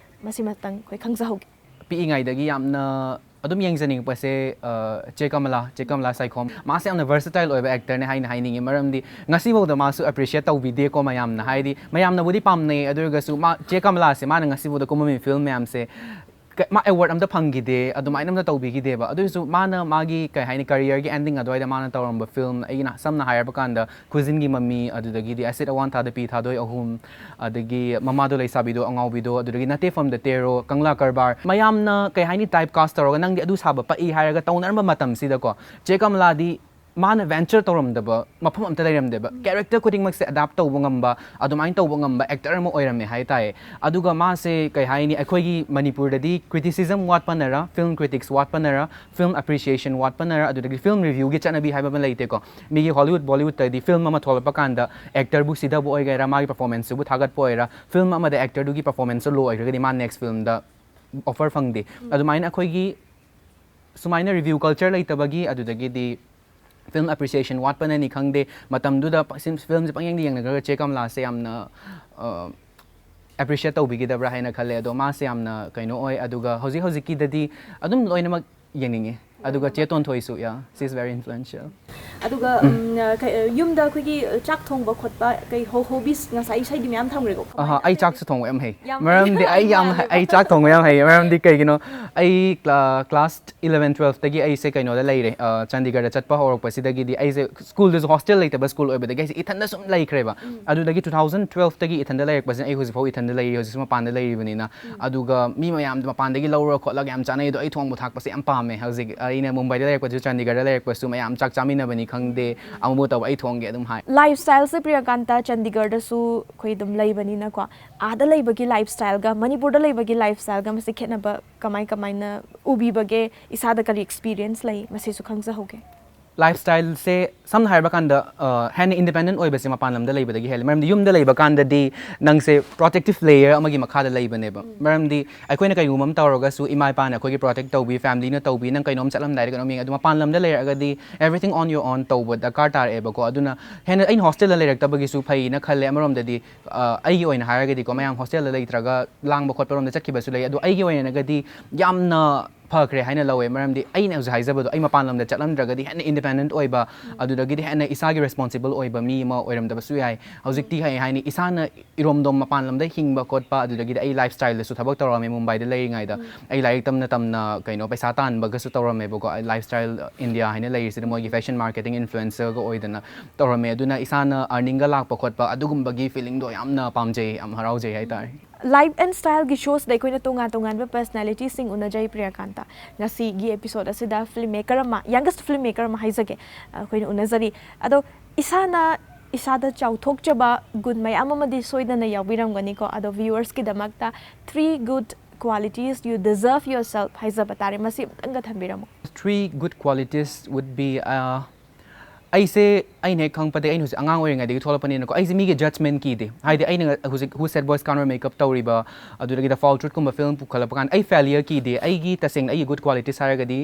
ꯃꯁꯤꯃꯇꯪ ꯑꯩꯈꯣꯏ ꯈꯪꯖꯍꯧꯒꯦ꯫ ꯄꯤꯛꯏꯉꯩꯗꯒꯤ ꯌꯥꯝꯅ ꯑꯗꯨꯝ ꯌꯦꯡꯖꯅꯤꯡꯉꯛꯄꯁꯦ ꯑ, ꯆꯦ ꯀꯃꯂꯥ, ꯆꯦ ꯀꯃꯂꯥ ꯁꯥꯏꯈꯣꯝ꯫ ꯃꯥꯁꯦ ꯌꯥꯝꯅ versatile ꯑꯣꯏꯕ ꯑꯦꯛꯇꯔꯅꯦ ꯍꯥꯏꯅ ꯍꯥꯏꯅꯤꯡꯉꯤ꯫ ꯃꯔꯝꯗꯤ ꯉꯁꯤꯐꯥꯎꯗ ꯃꯥꯁꯨ ꯑꯦꯄ꯭ꯔꯤꯁꯤꯌꯦꯠ ꯇꯧꯕꯤꯗꯦꯀꯣ ꯃꯌꯥꯝꯅ꯫ ꯍꯥꯏꯗꯤ ꯃꯌꯥꯝꯅꯕꯨꯗꯤ ꯄꯥꯝꯅꯩ, ꯑꯗꯨ ꯑꯣꯏꯔꯒꯁꯨ ꯃꯥ, ꯆꯦ ꯀꯃꯂꯥꯁꯦ ꯃꯥꯅ ꯉꯁꯤꯐꯥꯎꯗ ꯀꯨꯝꯕ ꯐꯤꯂꯝ ꯃꯌꯥꯝꯁꯦ ꯀ- ꯃꯥ ꯑꯦꯋꯥꯔꯗ ꯑꯝꯇ ꯐꯪꯈꯤꯗꯦ, ꯑꯗꯨꯃꯥꯏꯅ ꯑꯝꯇ ꯇꯧꯕꯤꯈꯤꯗꯦꯕ꯫ ꯑꯗꯨ ꯑꯣꯏꯔꯁꯨ ꯃꯥꯅ ꯃꯥꯒꯤ ꯀꯩ ꯍꯥꯏꯅꯤ, ꯀꯔꯤꯌꯔꯒꯤ ꯑꯦꯟꯗꯤꯡ ꯑꯗꯨꯋꯥꯏꯗ ꯃꯥꯅ ꯇꯧꯔꯝꯕ ꯐꯤꯂꯝ, ꯑꯩꯅ ꯁꯝꯅ ꯍꯥꯏꯔꯕ ꯀꯥꯟꯗ ꯈꯨꯖꯤꯟꯒꯤ ꯃꯃꯤ, ꯑꯗꯨꯗꯒꯤꯗꯤ ꯑꯦꯁꯤꯠ ꯑꯋꯥꯟꯊꯥꯗ ꯄꯤ ꯊꯥꯗꯣꯏ ꯑꯍꯨꯝ, ꯑꯗꯒꯤ ꯃꯃꯥꯗꯣ ꯂꯩꯁꯥꯕꯤꯗꯣ ꯑꯉꯥꯎꯕꯤꯗꯣ, ꯑꯗꯨꯗꯒꯤ ꯅꯠꯇꯦ ꯐꯝꯗ ꯇꯦꯔꯣ, ꯀꯪꯂꯥ ꯀꯔꯕꯥꯔ, ꯃꯌꯥꯝꯅ ꯀꯩ ꯍꯥꯏꯅꯤ, ꯇꯥꯏꯞ ꯀꯥꯁ ꯇꯧꯔꯒ ꯅꯪꯗꯤ ꯑꯗꯨ ꯁꯥꯕ ꯄꯛꯏ ꯍꯥꯏꯔꯒ ꯇꯧꯅꯔꯝꯕ ꯃꯇꯝꯁꯤꯗꯀꯣ, ꯆꯦ ꯀꯃꯂꯥꯗꯤ ꯃꯥꯅ ꯚꯦꯟꯆꯔ ꯇꯧꯔꯝꯗꯕ ꯃꯐꯝ ꯑꯝꯇ ꯂꯩꯔꯝꯗꯦꯕ꯫ ꯀꯦꯔꯦꯛꯇꯔ ꯈꯨꯗꯤꯡꯃꯛꯁꯦ ꯑꯦꯗꯥꯞ ꯇꯧꯕ ꯉꯝꯕ, ꯑꯗꯨꯃꯥꯏꯅ ꯇꯧꯕ ꯉꯝꯕ ꯑꯦꯛꯇꯔ ꯑꯃ ꯑꯣꯏꯔꯝꯃꯦ ꯍꯥꯏ ꯇꯥꯏ꯫ ꯑꯗꯨꯒ ꯃꯥꯁꯦ ꯀꯩ ꯍꯥꯏꯅꯤ, ꯑꯩꯈꯣꯏꯒꯤ ꯃꯅꯤꯄꯨꯔꯗꯗꯤ ꯀ꯭ꯔꯤꯇꯤꯁꯤꯖꯝ ꯋꯥꯠꯄꯅꯔ, ꯐꯤꯂꯝ ꯀ꯭ꯔꯤꯇꯤꯛꯁ ꯋꯥꯠꯄꯅꯔ, ꯐꯤꯂꯝ ꯑꯦꯄ꯭ꯔꯤꯁꯤꯌꯦꯁꯟ ꯋꯥꯠꯄꯅꯔ, ꯑꯗꯨꯗꯒꯤ ꯐꯤꯂꯝ ꯔꯤꯚ꯭ꯌꯨꯒꯤ ꯆꯠꯅꯕꯤ ꯍꯥꯏꯕ ꯑꯃ ꯂꯩꯇꯦꯀꯣ꯫ ꯃꯤꯒꯤ ꯍꯣꯂꯤꯋꯨꯗ, ꯕꯣꯂꯤꯋꯨꯗꯇꯗꯤ ꯐꯤꯂꯝ ꯑꯃ ꯊꯣꯛꯂꯛꯄ ꯀꯥꯟꯗ ꯑꯦꯛꯇꯔꯕꯨ ꯁꯤꯊꯕ ꯑꯣꯏꯒꯦꯔꯥ, ꯃꯥꯒꯤ ꯄꯔꯐꯣꯔꯃꯦꯟꯁꯁꯤꯕꯨ ꯊꯥꯒꯠꯄ ꯑꯣꯏꯒꯦꯔꯥ, ꯐꯤꯂꯝ ꯑꯃꯗ ꯑꯦꯛꯇꯔꯗꯨꯒꯤ ꯄꯔꯐꯣꯔꯃꯦꯟꯁꯁꯨ ꯂꯣ ꯑꯣꯏꯈ꯭ꯔꯒꯗꯤ ꯃꯥ ꯅꯦꯛꯁ ꯐꯤꯂꯝꯗ ꯑꯣꯐꯔ ꯐꯪꯗꯦ꯫ ꯑꯗꯨꯃꯥꯏꯅ ꯑꯩꯈꯣꯏꯒꯤ ꯁꯨꯃꯥꯏꯅ ꯔꯤꯚ꯭ꯌꯨ ꯀꯜꯆꯔ ꯂꯩꯇꯕꯒꯤ, ꯑꯗꯨꯗꯒꯤꯗꯤ ꯐꯤꯂꯝ ꯑꯦꯄ꯭ꯔꯤꯁꯤꯌꯦꯁꯟ ꯋꯥꯠꯄꯅꯅꯤ ꯈꯪꯗꯦ, ꯃꯇꯝꯗꯨꯗ ꯐꯤꯂꯝꯁꯦ ꯄꯪꯌꯦꯡꯗ ꯌꯦꯡꯅꯈ꯭ꯔꯒ ꯆꯦ ꯀꯃꯂꯥꯁꯦ ꯌꯥꯝꯅ ꯑꯦꯄ꯭ꯔꯤꯁꯤꯌꯦꯠ ꯇꯧꯕꯤꯈꯤꯗꯕ꯭ꯔꯥ ꯍꯥꯏꯅ ꯈꯜꯂꯦ꯫ ꯑꯗꯣ ꯃꯥꯁꯦ ꯌꯥꯝꯅ ꯀꯩꯅꯣ ꯑꯣꯏ꯫ ꯑꯗꯨꯒ ꯍꯧꯖꯤꯛ ꯍꯧꯖꯤꯛꯀꯤꯗꯗꯤ ꯑꯗꯨꯝ ꯂꯣꯏꯅꯃꯛ ꯌꯦꯡꯅꯤꯡꯉꯤ꯫ ꯑꯗꯨꯒ ꯆꯦ ꯇꯣꯟꯊꯣꯏꯁꯨ, yeah, she is very influential. ꯑꯗꯨꯒ ꯎꯝ, ꯀꯩ- ꯌꯨꯝꯗ ꯑꯩꯈꯣꯏꯒꯤ ꯆꯥꯛ ꯊꯣꯡꯕ ꯈꯣꯠꯄ ꯀꯩ ꯍꯣ- hobbies ꯉꯁꯥꯏ ꯏꯁꯩꯗꯤ ꯃꯌꯥꯝ ꯊꯝꯈ꯭ꯔꯦꯀꯣ? ꯑꯍ, ꯑꯩ ꯆꯥꯛꯁꯨ ꯊꯣꯡꯕ ꯌꯥꯝ ꯍꯩ꯫ ꯌꯥꯝ ꯃꯔꯝꯗꯤ ꯍꯩꯕ ꯑꯩ ꯌꯥꯝ ꯃꯥꯜꯂꯦ꯫ ꯑꯩ ꯆꯥꯛ ꯊꯣꯡꯕ ꯌꯥꯝ ꯍꯩꯌꯦ꯫ ꯃꯔꯝꯗꯤ ꯀꯩꯒꯤꯅꯣ, ꯑꯩ ꯀ꯭ꯂꯥ- class eleven twelfꯇꯒꯤ ꯑꯩꯁꯦ ꯀꯩꯅꯣꯗ ꯂꯩꯔꯦ, ꯑ, ꯆꯥꯟꯗꯤꯒꯔꯗ ꯆꯠꯄ ꯍꯧꯔꯛꯄꯁꯤꯗꯒꯤꯗꯤ ꯑꯩꯁꯦ schoolꯗꯁꯨ hostel ꯂꯩꯇꯕ school ꯑꯣꯏꯕꯗꯒꯤ ꯑꯩꯁꯦ ꯏꯊꯟꯗ ꯁꯨꯝ ꯂꯩꯈ꯭ꯔꯦꯕ꯫ ꯑꯗꯨꯗꯒꯤ two thousand twelveꯇꯒꯤ ꯏꯊꯟꯗ ꯂꯩꯔꯛꯄꯁꯤꯅ ꯑꯩ ꯍꯧꯖꯤꯛꯐꯥꯎ ꯏꯊꯟꯗ ꯂꯩꯔꯤ, ꯍꯧꯖꯤꯛꯁꯨ ꯃꯄꯥꯟꯗ ꯂꯩꯔꯤꯕꯅꯤꯅ꯫ ꯑꯗꯨꯒ ꯃꯤ ꯃꯌꯥꯝꯗꯣ ꯃꯄꯥꯟꯗꯒꯤ ꯂꯧꯔ ꯈꯣꯠꯂꯒ ꯌꯥꯝ ꯆꯥꯅꯩ, ꯑꯗꯣ ꯑꯩ ꯊꯣꯡꯕ ꯊꯥꯛꯄꯁꯦ ꯌꯥꯝ ꯄꯥꯝꯃꯦ꯫ ꯍꯧꯖꯤꯛ ꯑꯩꯅ ꯃꯨꯝꯕꯥꯏꯗ ꯂꯩꯔꯛꯄꯁꯨ, ꯆꯥꯟꯗꯤꯒꯔꯗ ꯂꯩꯔꯛꯄꯁꯨ ꯃꯌꯥꯝ ꯆꯥꯛ ꯆꯥꯃꯤꯟꯅꯕꯅꯤ ꯈꯪꯗꯦ, ꯑꯃꯕꯨ ꯇꯧꯕ ꯑꯩ ꯊꯣꯡꯒꯦ ꯑꯗꯨꯝ ꯍꯥꯏ꯫ Lifestyleꯁꯦ ꯄ꯭ꯔꯤꯌꯥꯀꯥꯟꯇ ꯆꯥꯟꯗꯤꯒꯔꯗꯁꯨ ꯑꯩꯈꯣꯏ ꯑꯗꯨꯝ ꯂꯩꯕꯅꯤꯅꯀꯣ, ꯑꯥꯗ ꯂꯩꯕꯒꯤ lifestyleꯒ ꯃꯅꯤꯄꯨꯔꯗ ꯂꯩꯕꯒꯤ lifestyleꯒ ꯃꯁꯤ ꯈꯦꯠꯅꯕ ꯀꯃꯥꯏ ꯀꯃꯥꯏꯅ ꯎꯕꯤꯕꯒꯦ? ꯏꯁꯥꯗ ꯀꯔꯤ experience ꯂꯩ, ꯃꯁꯤꯁꯨ ꯈꯪꯖꯍꯧꯒꯦ꯫ Lifestyleꯁꯦ ꯁꯝꯅ ꯍꯥꯏꯔꯕ ꯀꯥꯟꯗ, ꯑ, ꯍꯦꯟꯅ independent ꯑꯣꯏꯕꯁꯦ ꯃꯄꯥꯟ ꯂꯝꯗ ꯂꯩꯕꯗꯒꯤ ꯍꯦꯜꯂꯦ꯫ ꯃꯔꯝꯗꯤ ꯌꯨꯝꯗ ꯂꯩꯕ ꯀꯥꯟꯗꯗꯤ ꯅꯪꯁꯦ protective layer ꯑꯃꯒꯤ ꯃꯈꯥꯗ ꯂꯩꯕꯅꯦꯕ꯫ ꯃꯔꯝꯗꯤ ꯑꯩꯈꯣꯏꯅ ꯀꯩꯒꯨꯝꯕ ꯑꯃ ꯇꯧꯔꯒꯁꯨ ꯏꯃꯥ ꯏꯄꯥꯅ ꯑꯩꯈꯣꯏꯒꯤ protect ꯇꯧꯕꯤ, familyꯅ ꯇꯧꯕꯤ, ꯅꯪ ꯀꯩꯅꯣꯝ ꯆꯠꯂꯝꯗꯥꯏꯗ ꯀꯩꯅꯣꯝ ꯌꯦꯡꯉꯦ꯫ ꯑꯗꯨ ꯃꯄꯥꯟ ꯂꯝꯗ ꯂꯩꯔꯛꯑꯒꯗꯤ everything on your own ꯇꯧꯕ ꯗꯔꯀꯥꯔ ꯇꯥꯔꯛꯑꯦꯕꯀꯣ꯫ ꯑꯗꯨꯅ ꯍꯦꯟꯅ ꯑꯩꯅ hostelꯗ ꯂꯩꯔꯛꯇꯕꯒꯤꯁꯨ ꯐꯩꯅ ꯈꯜꯂꯦ ꯑꯃꯔꯣꯝꯗꯗꯤ꯫ ꯑ, ꯑꯩꯒꯤ ꯑꯣꯏꯅ ꯍꯥꯏꯔꯒꯗꯤꯀꯣ, ꯃꯌꯥꯝ hostelꯗ ꯂꯩꯇ꯭ꯔꯒ ꯂꯥꯡꯕ ꯈꯣꯠꯄ ꯔꯣꯝꯗ ꯆꯠꯈꯤꯕꯁꯨ ꯂꯩ꯫ ꯑꯗꯣ ꯑꯩꯒꯤ ꯑꯣꯏꯅꯒꯗꯤ ꯌꯥꯝꯅ ꯐꯈ꯭ꯔꯦ ꯍꯥꯏꯅ ꯂꯧꯋꯦ꯫ ꯃꯔꯝꯗꯤ ꯑꯩꯅ ꯍꯧꯖꯤꯛ ꯍꯥꯏꯖꯕꯗꯣ, ꯑꯩ ꯃꯄꯥꯟ ꯂꯝꯗ ꯆꯠꯂꯝꯗ꯭ꯔꯒꯗꯤ ꯍꯦꯟꯅ independent ꯑꯣꯏꯕ, ꯑꯗꯨꯗꯒꯤꯗꯤ ꯍꯦꯟꯅ ꯏꯁꯥꯒꯤ responsible ꯑꯣꯏꯕ ꯃꯤ ꯑꯃ ꯑꯣꯏꯔꯝꯗꯕꯁꯨ ꯌꯥꯏ꯫ ꯍꯧꯖꯤꯛꯇꯤ ꯀꯩ ꯍꯥꯏꯅꯤ, ꯏꯁꯥꯅ ꯏꯔꯣꯝꯗꯣꯝ ꯃꯄꯥꯟ ꯂꯝꯗ ꯍꯤꯡꯕ ꯈꯣꯠꯄ, ꯑꯗꯨꯗꯒꯤꯗꯤ ꯑꯩ lifestyleꯗꯁꯨ ꯊꯕꯛ ꯇꯧꯔꯝꯃꯦ ꯃꯨꯝꯕꯥꯏꯗ ꯂꯩꯔꯤꯉꯩꯗ꯫ ꯑꯩ ꯂꯥꯏꯔꯤꯛ ꯇꯝꯅ ꯇꯝꯅ ꯀꯩꯅꯣ ꯄꯩꯁꯥ ꯇꯥꯟꯕꯒꯁꯨ ꯇꯧꯔꯝꯃꯦꯕꯀꯣ꯫ ꯑꯩ Lifestyle India ꯍꯥꯏꯅ ꯂꯩꯔꯤꯁꯤꯗ ꯃꯣꯏꯒꯤ fashion marketing influencerꯒ ꯑꯣꯏꯗꯅ ꯇꯧꯔꯝꯃꯦ꯫ ꯑꯗꯨꯅ ꯏꯁꯥꯅ earningꯒ ꯂꯥꯛꯄ ꯈꯣꯠꯄ ꯑꯗꯨꯒꯨꯝꯕꯒꯤ feelingꯗꯣ ꯌꯥꯝꯅ ꯄꯥꯝꯖꯩ, ꯌꯥꯝ ꯍꯔꯥꯎꯖꯩ ꯍꯥꯏꯇꯥꯔꯦ꯫ Life and Styleꯒꯤ showꯁꯤꯗ ꯑꯩꯈꯣꯏꯅ ꯇꯣꯉꯥꯟ ꯇꯣꯉꯥꯟꯕ personalityꯁꯤꯡ ꯎꯅꯖꯩ ꯄ꯭ꯔꯤꯌꯥꯀꯥꯟꯇ꯫ ꯉꯁꯤꯒꯤ episodeꯑꯁꯤꯗ filmmaker ꯑꯃ, youngest filmmaker ꯑꯃ ꯍꯥꯏꯖꯒꯦ, ꯑꯩꯈꯣꯏꯅ ꯎꯅꯖꯔꯤ꯫ ꯑꯗꯣ ꯏꯁꯥꯅ ꯏꯁꯥꯗ ꯆꯥꯎꯊꯣꯛꯆꯕ ꯒꯨꯟ ꯃꯌꯥꯝ ꯑꯃꯗꯤ ꯁꯣꯏꯗꯅ ꯌꯥꯎꯕꯤꯔꯝꯒꯅꯤꯀꯣ꯫ ꯑꯗꯣ viewersꯀꯤꯗꯃꯛꯇ three good qualities you deserve yourself ꯍꯥꯏꯖꯕ ꯇꯥꯔꯦ, ꯃꯁꯤ ꯑꯃꯨꯛꯇꯪꯒ ꯊꯝꯕꯤꯔꯝꯃꯨ꯫ Three good qualities would be, uh, ꯑꯩꯁꯦ ꯑꯩꯅ ꯍꯦꯛ ꯈꯪꯉꯛꯄꯗꯒꯤ, ꯑꯩꯅ ꯍꯧꯖꯤꯛ ꯑꯉꯥꯡ ꯑꯣꯏꯔꯤꯉꯩꯗꯒꯤ ꯊꯣꯛꯂꯛꯄꯅꯤꯅꯀꯣ, ꯑꯩꯁꯦ ꯃꯤꯒꯤ judgment ꯀꯤꯗꯦ꯫ ꯍꯥꯏꯗꯤ ꯑꯩꯅ ꯍꯧꯖꯤꯛ Who Said Boys Can't Wear Makeup ꯇꯧꯔꯤꯕ, ꯑꯗꯨꯗꯒꯤ The Foul Truth ꯀꯨꯝꯕ film ꯄꯨꯈꯠꯂꯛꯄ ꯀꯥꯟꯗ ꯑꯩ failure ꯀꯤꯗꯦ꯫ ꯑꯩꯒꯤ ꯇꯁꯦꯡꯅ ꯑꯩꯒꯤ good qualities ꯍꯥꯏꯔꯒꯗꯤ,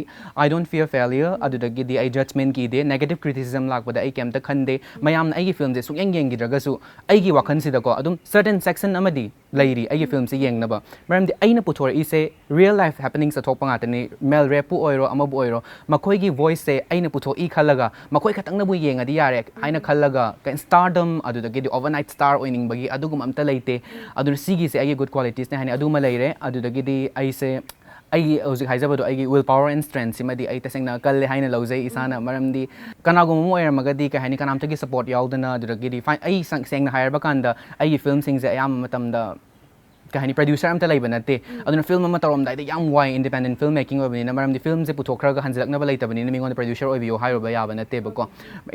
I don't fear failure꯫ ꯑꯗꯨꯗꯒꯤꯗꯤ ꯑꯩ judgment ꯀꯤꯗꯦ, negative criticism ꯂꯥꯛꯄꯗ ꯑꯩ ꯀꯩꯝꯇ ꯈꯟꯗꯦ꯫ ꯃꯌꯥꯝꯅ ꯑꯩꯒꯤ filmꯁꯦ ꯁꯨꯛꯌꯦꯡ ꯌꯦꯡꯈꯤꯗ꯭ꯔꯒꯁꯨ ꯑꯩꯒꯤ ꯋꯥꯈꯜꯁꯤꯗꯀꯣ ꯑꯗꯨꯝ certain section ꯑꯃꯗꯤ ꯂꯩꯔꯤ ꯑꯩꯒꯤ filmꯁꯦ ꯌꯦꯡꯅꯕ꯫ ꯃꯔꯝꯗꯤ ꯑꯩꯅ ꯄꯨꯊꯣꯔꯛꯏꯁꯦ real life happenings ꯊꯣꯛꯄ ꯉꯥꯛꯇꯅꯤ꯫ Male rapeꯄꯨ ꯑꯣꯏꯔꯣ, ꯑꯃꯕꯨ ꯑꯣꯏꯔꯣ, ꯃꯈꯣꯏꯒꯤ voiceꯁꯦ ꯑꯩꯅ ꯄꯨꯊꯣꯛꯏ ꯈꯜꯂꯒ, ꯃꯈꯣꯏ ꯈꯛꯇꯪꯅꯕꯨ ꯌꯦꯡꯉꯗꯤ ꯌꯥꯔꯦ ꯍꯥꯏꯅ ꯈꯜꯂꯒ, ꯀꯩ-, stardom, ꯑꯗꯨꯗꯒꯤꯗꯤ overnight star ꯑꯣꯏꯅꯤꯡꯕꯒꯤ ꯑꯗꯨꯒꯨꯝꯕ ꯑꯝꯇ ꯂꯩꯇꯦ꯫ ꯑꯗꯨꯅ ꯁꯤꯒꯤꯁꯦ ꯑꯩꯒꯤ good qualitiesꯅꯦ ꯍꯥꯏꯅꯤ꯫ ꯑꯗꯨꯃ ꯂꯩꯔꯦ꯫ ꯑꯗꯨꯗꯒꯤꯗꯤ ꯑꯩꯁꯦ, ꯑꯩꯒꯤ ꯍꯧꯖꯤꯛ ꯍꯥꯏꯖꯕꯗꯣ, ꯑꯩꯒꯤ will power and strength ꯁꯤꯃꯗꯤ ꯑꯩ ꯇꯁꯦꯡꯅ ꯀꯜꯂꯦ ꯍꯥꯏꯅ ꯂꯧꯖꯩ ꯏꯁꯥꯅ꯫ ꯃꯔꯝꯗꯤ ꯀꯅꯥꯒꯨꯝꯕ ꯑꯃ ꯑꯣꯏꯔꯝꯃꯒꯗꯤ, ꯀꯩ ꯍꯥꯏꯅꯤ, ꯀꯅꯥꯝꯇꯒꯤ support ꯌꯥꯎꯗꯅ, ꯑꯗꯨꯗꯒꯤꯗꯤ ꯐꯥꯏ-, ꯑꯩ ꯁꯪ-, ꯁꯦꯡꯅ ꯍꯥꯏꯔꯕ ꯀꯥꯟꯗ ꯑꯩꯒꯤ filmꯁꯤꯡꯁꯦ ꯑꯌꯥꯝꯕ ꯃꯇꯝꯗ, ꯀꯩ ꯍꯥꯏꯅꯤ, producer ꯑꯝꯇ ꯂꯩꯕ ꯅꯠꯇꯦ꯫ ꯑꯗꯨꯅ film ꯑꯃ ꯇꯧꯔꯝꯗꯥꯏꯗ ꯌꯥꯝ ꯋꯥꯏ, independent film making ꯑꯣꯏꯕꯅꯤꯅ꯫ ꯃꯔꯝꯗꯤ filmꯁꯦ ꯄꯨꯊꯣꯛꯈ꯭ꯔꯒ ꯍꯟꯖꯤꯜꯂꯛꯅꯕ ꯂꯩꯇꯕꯅꯤꯅ ꯃꯤꯉꯣꯟꯗ producer ꯑꯣꯏꯕꯤꯌꯣ ꯍꯥꯏꯔꯨꯕ ꯌꯥꯕ ꯅꯠꯇꯦꯕꯀꯣ,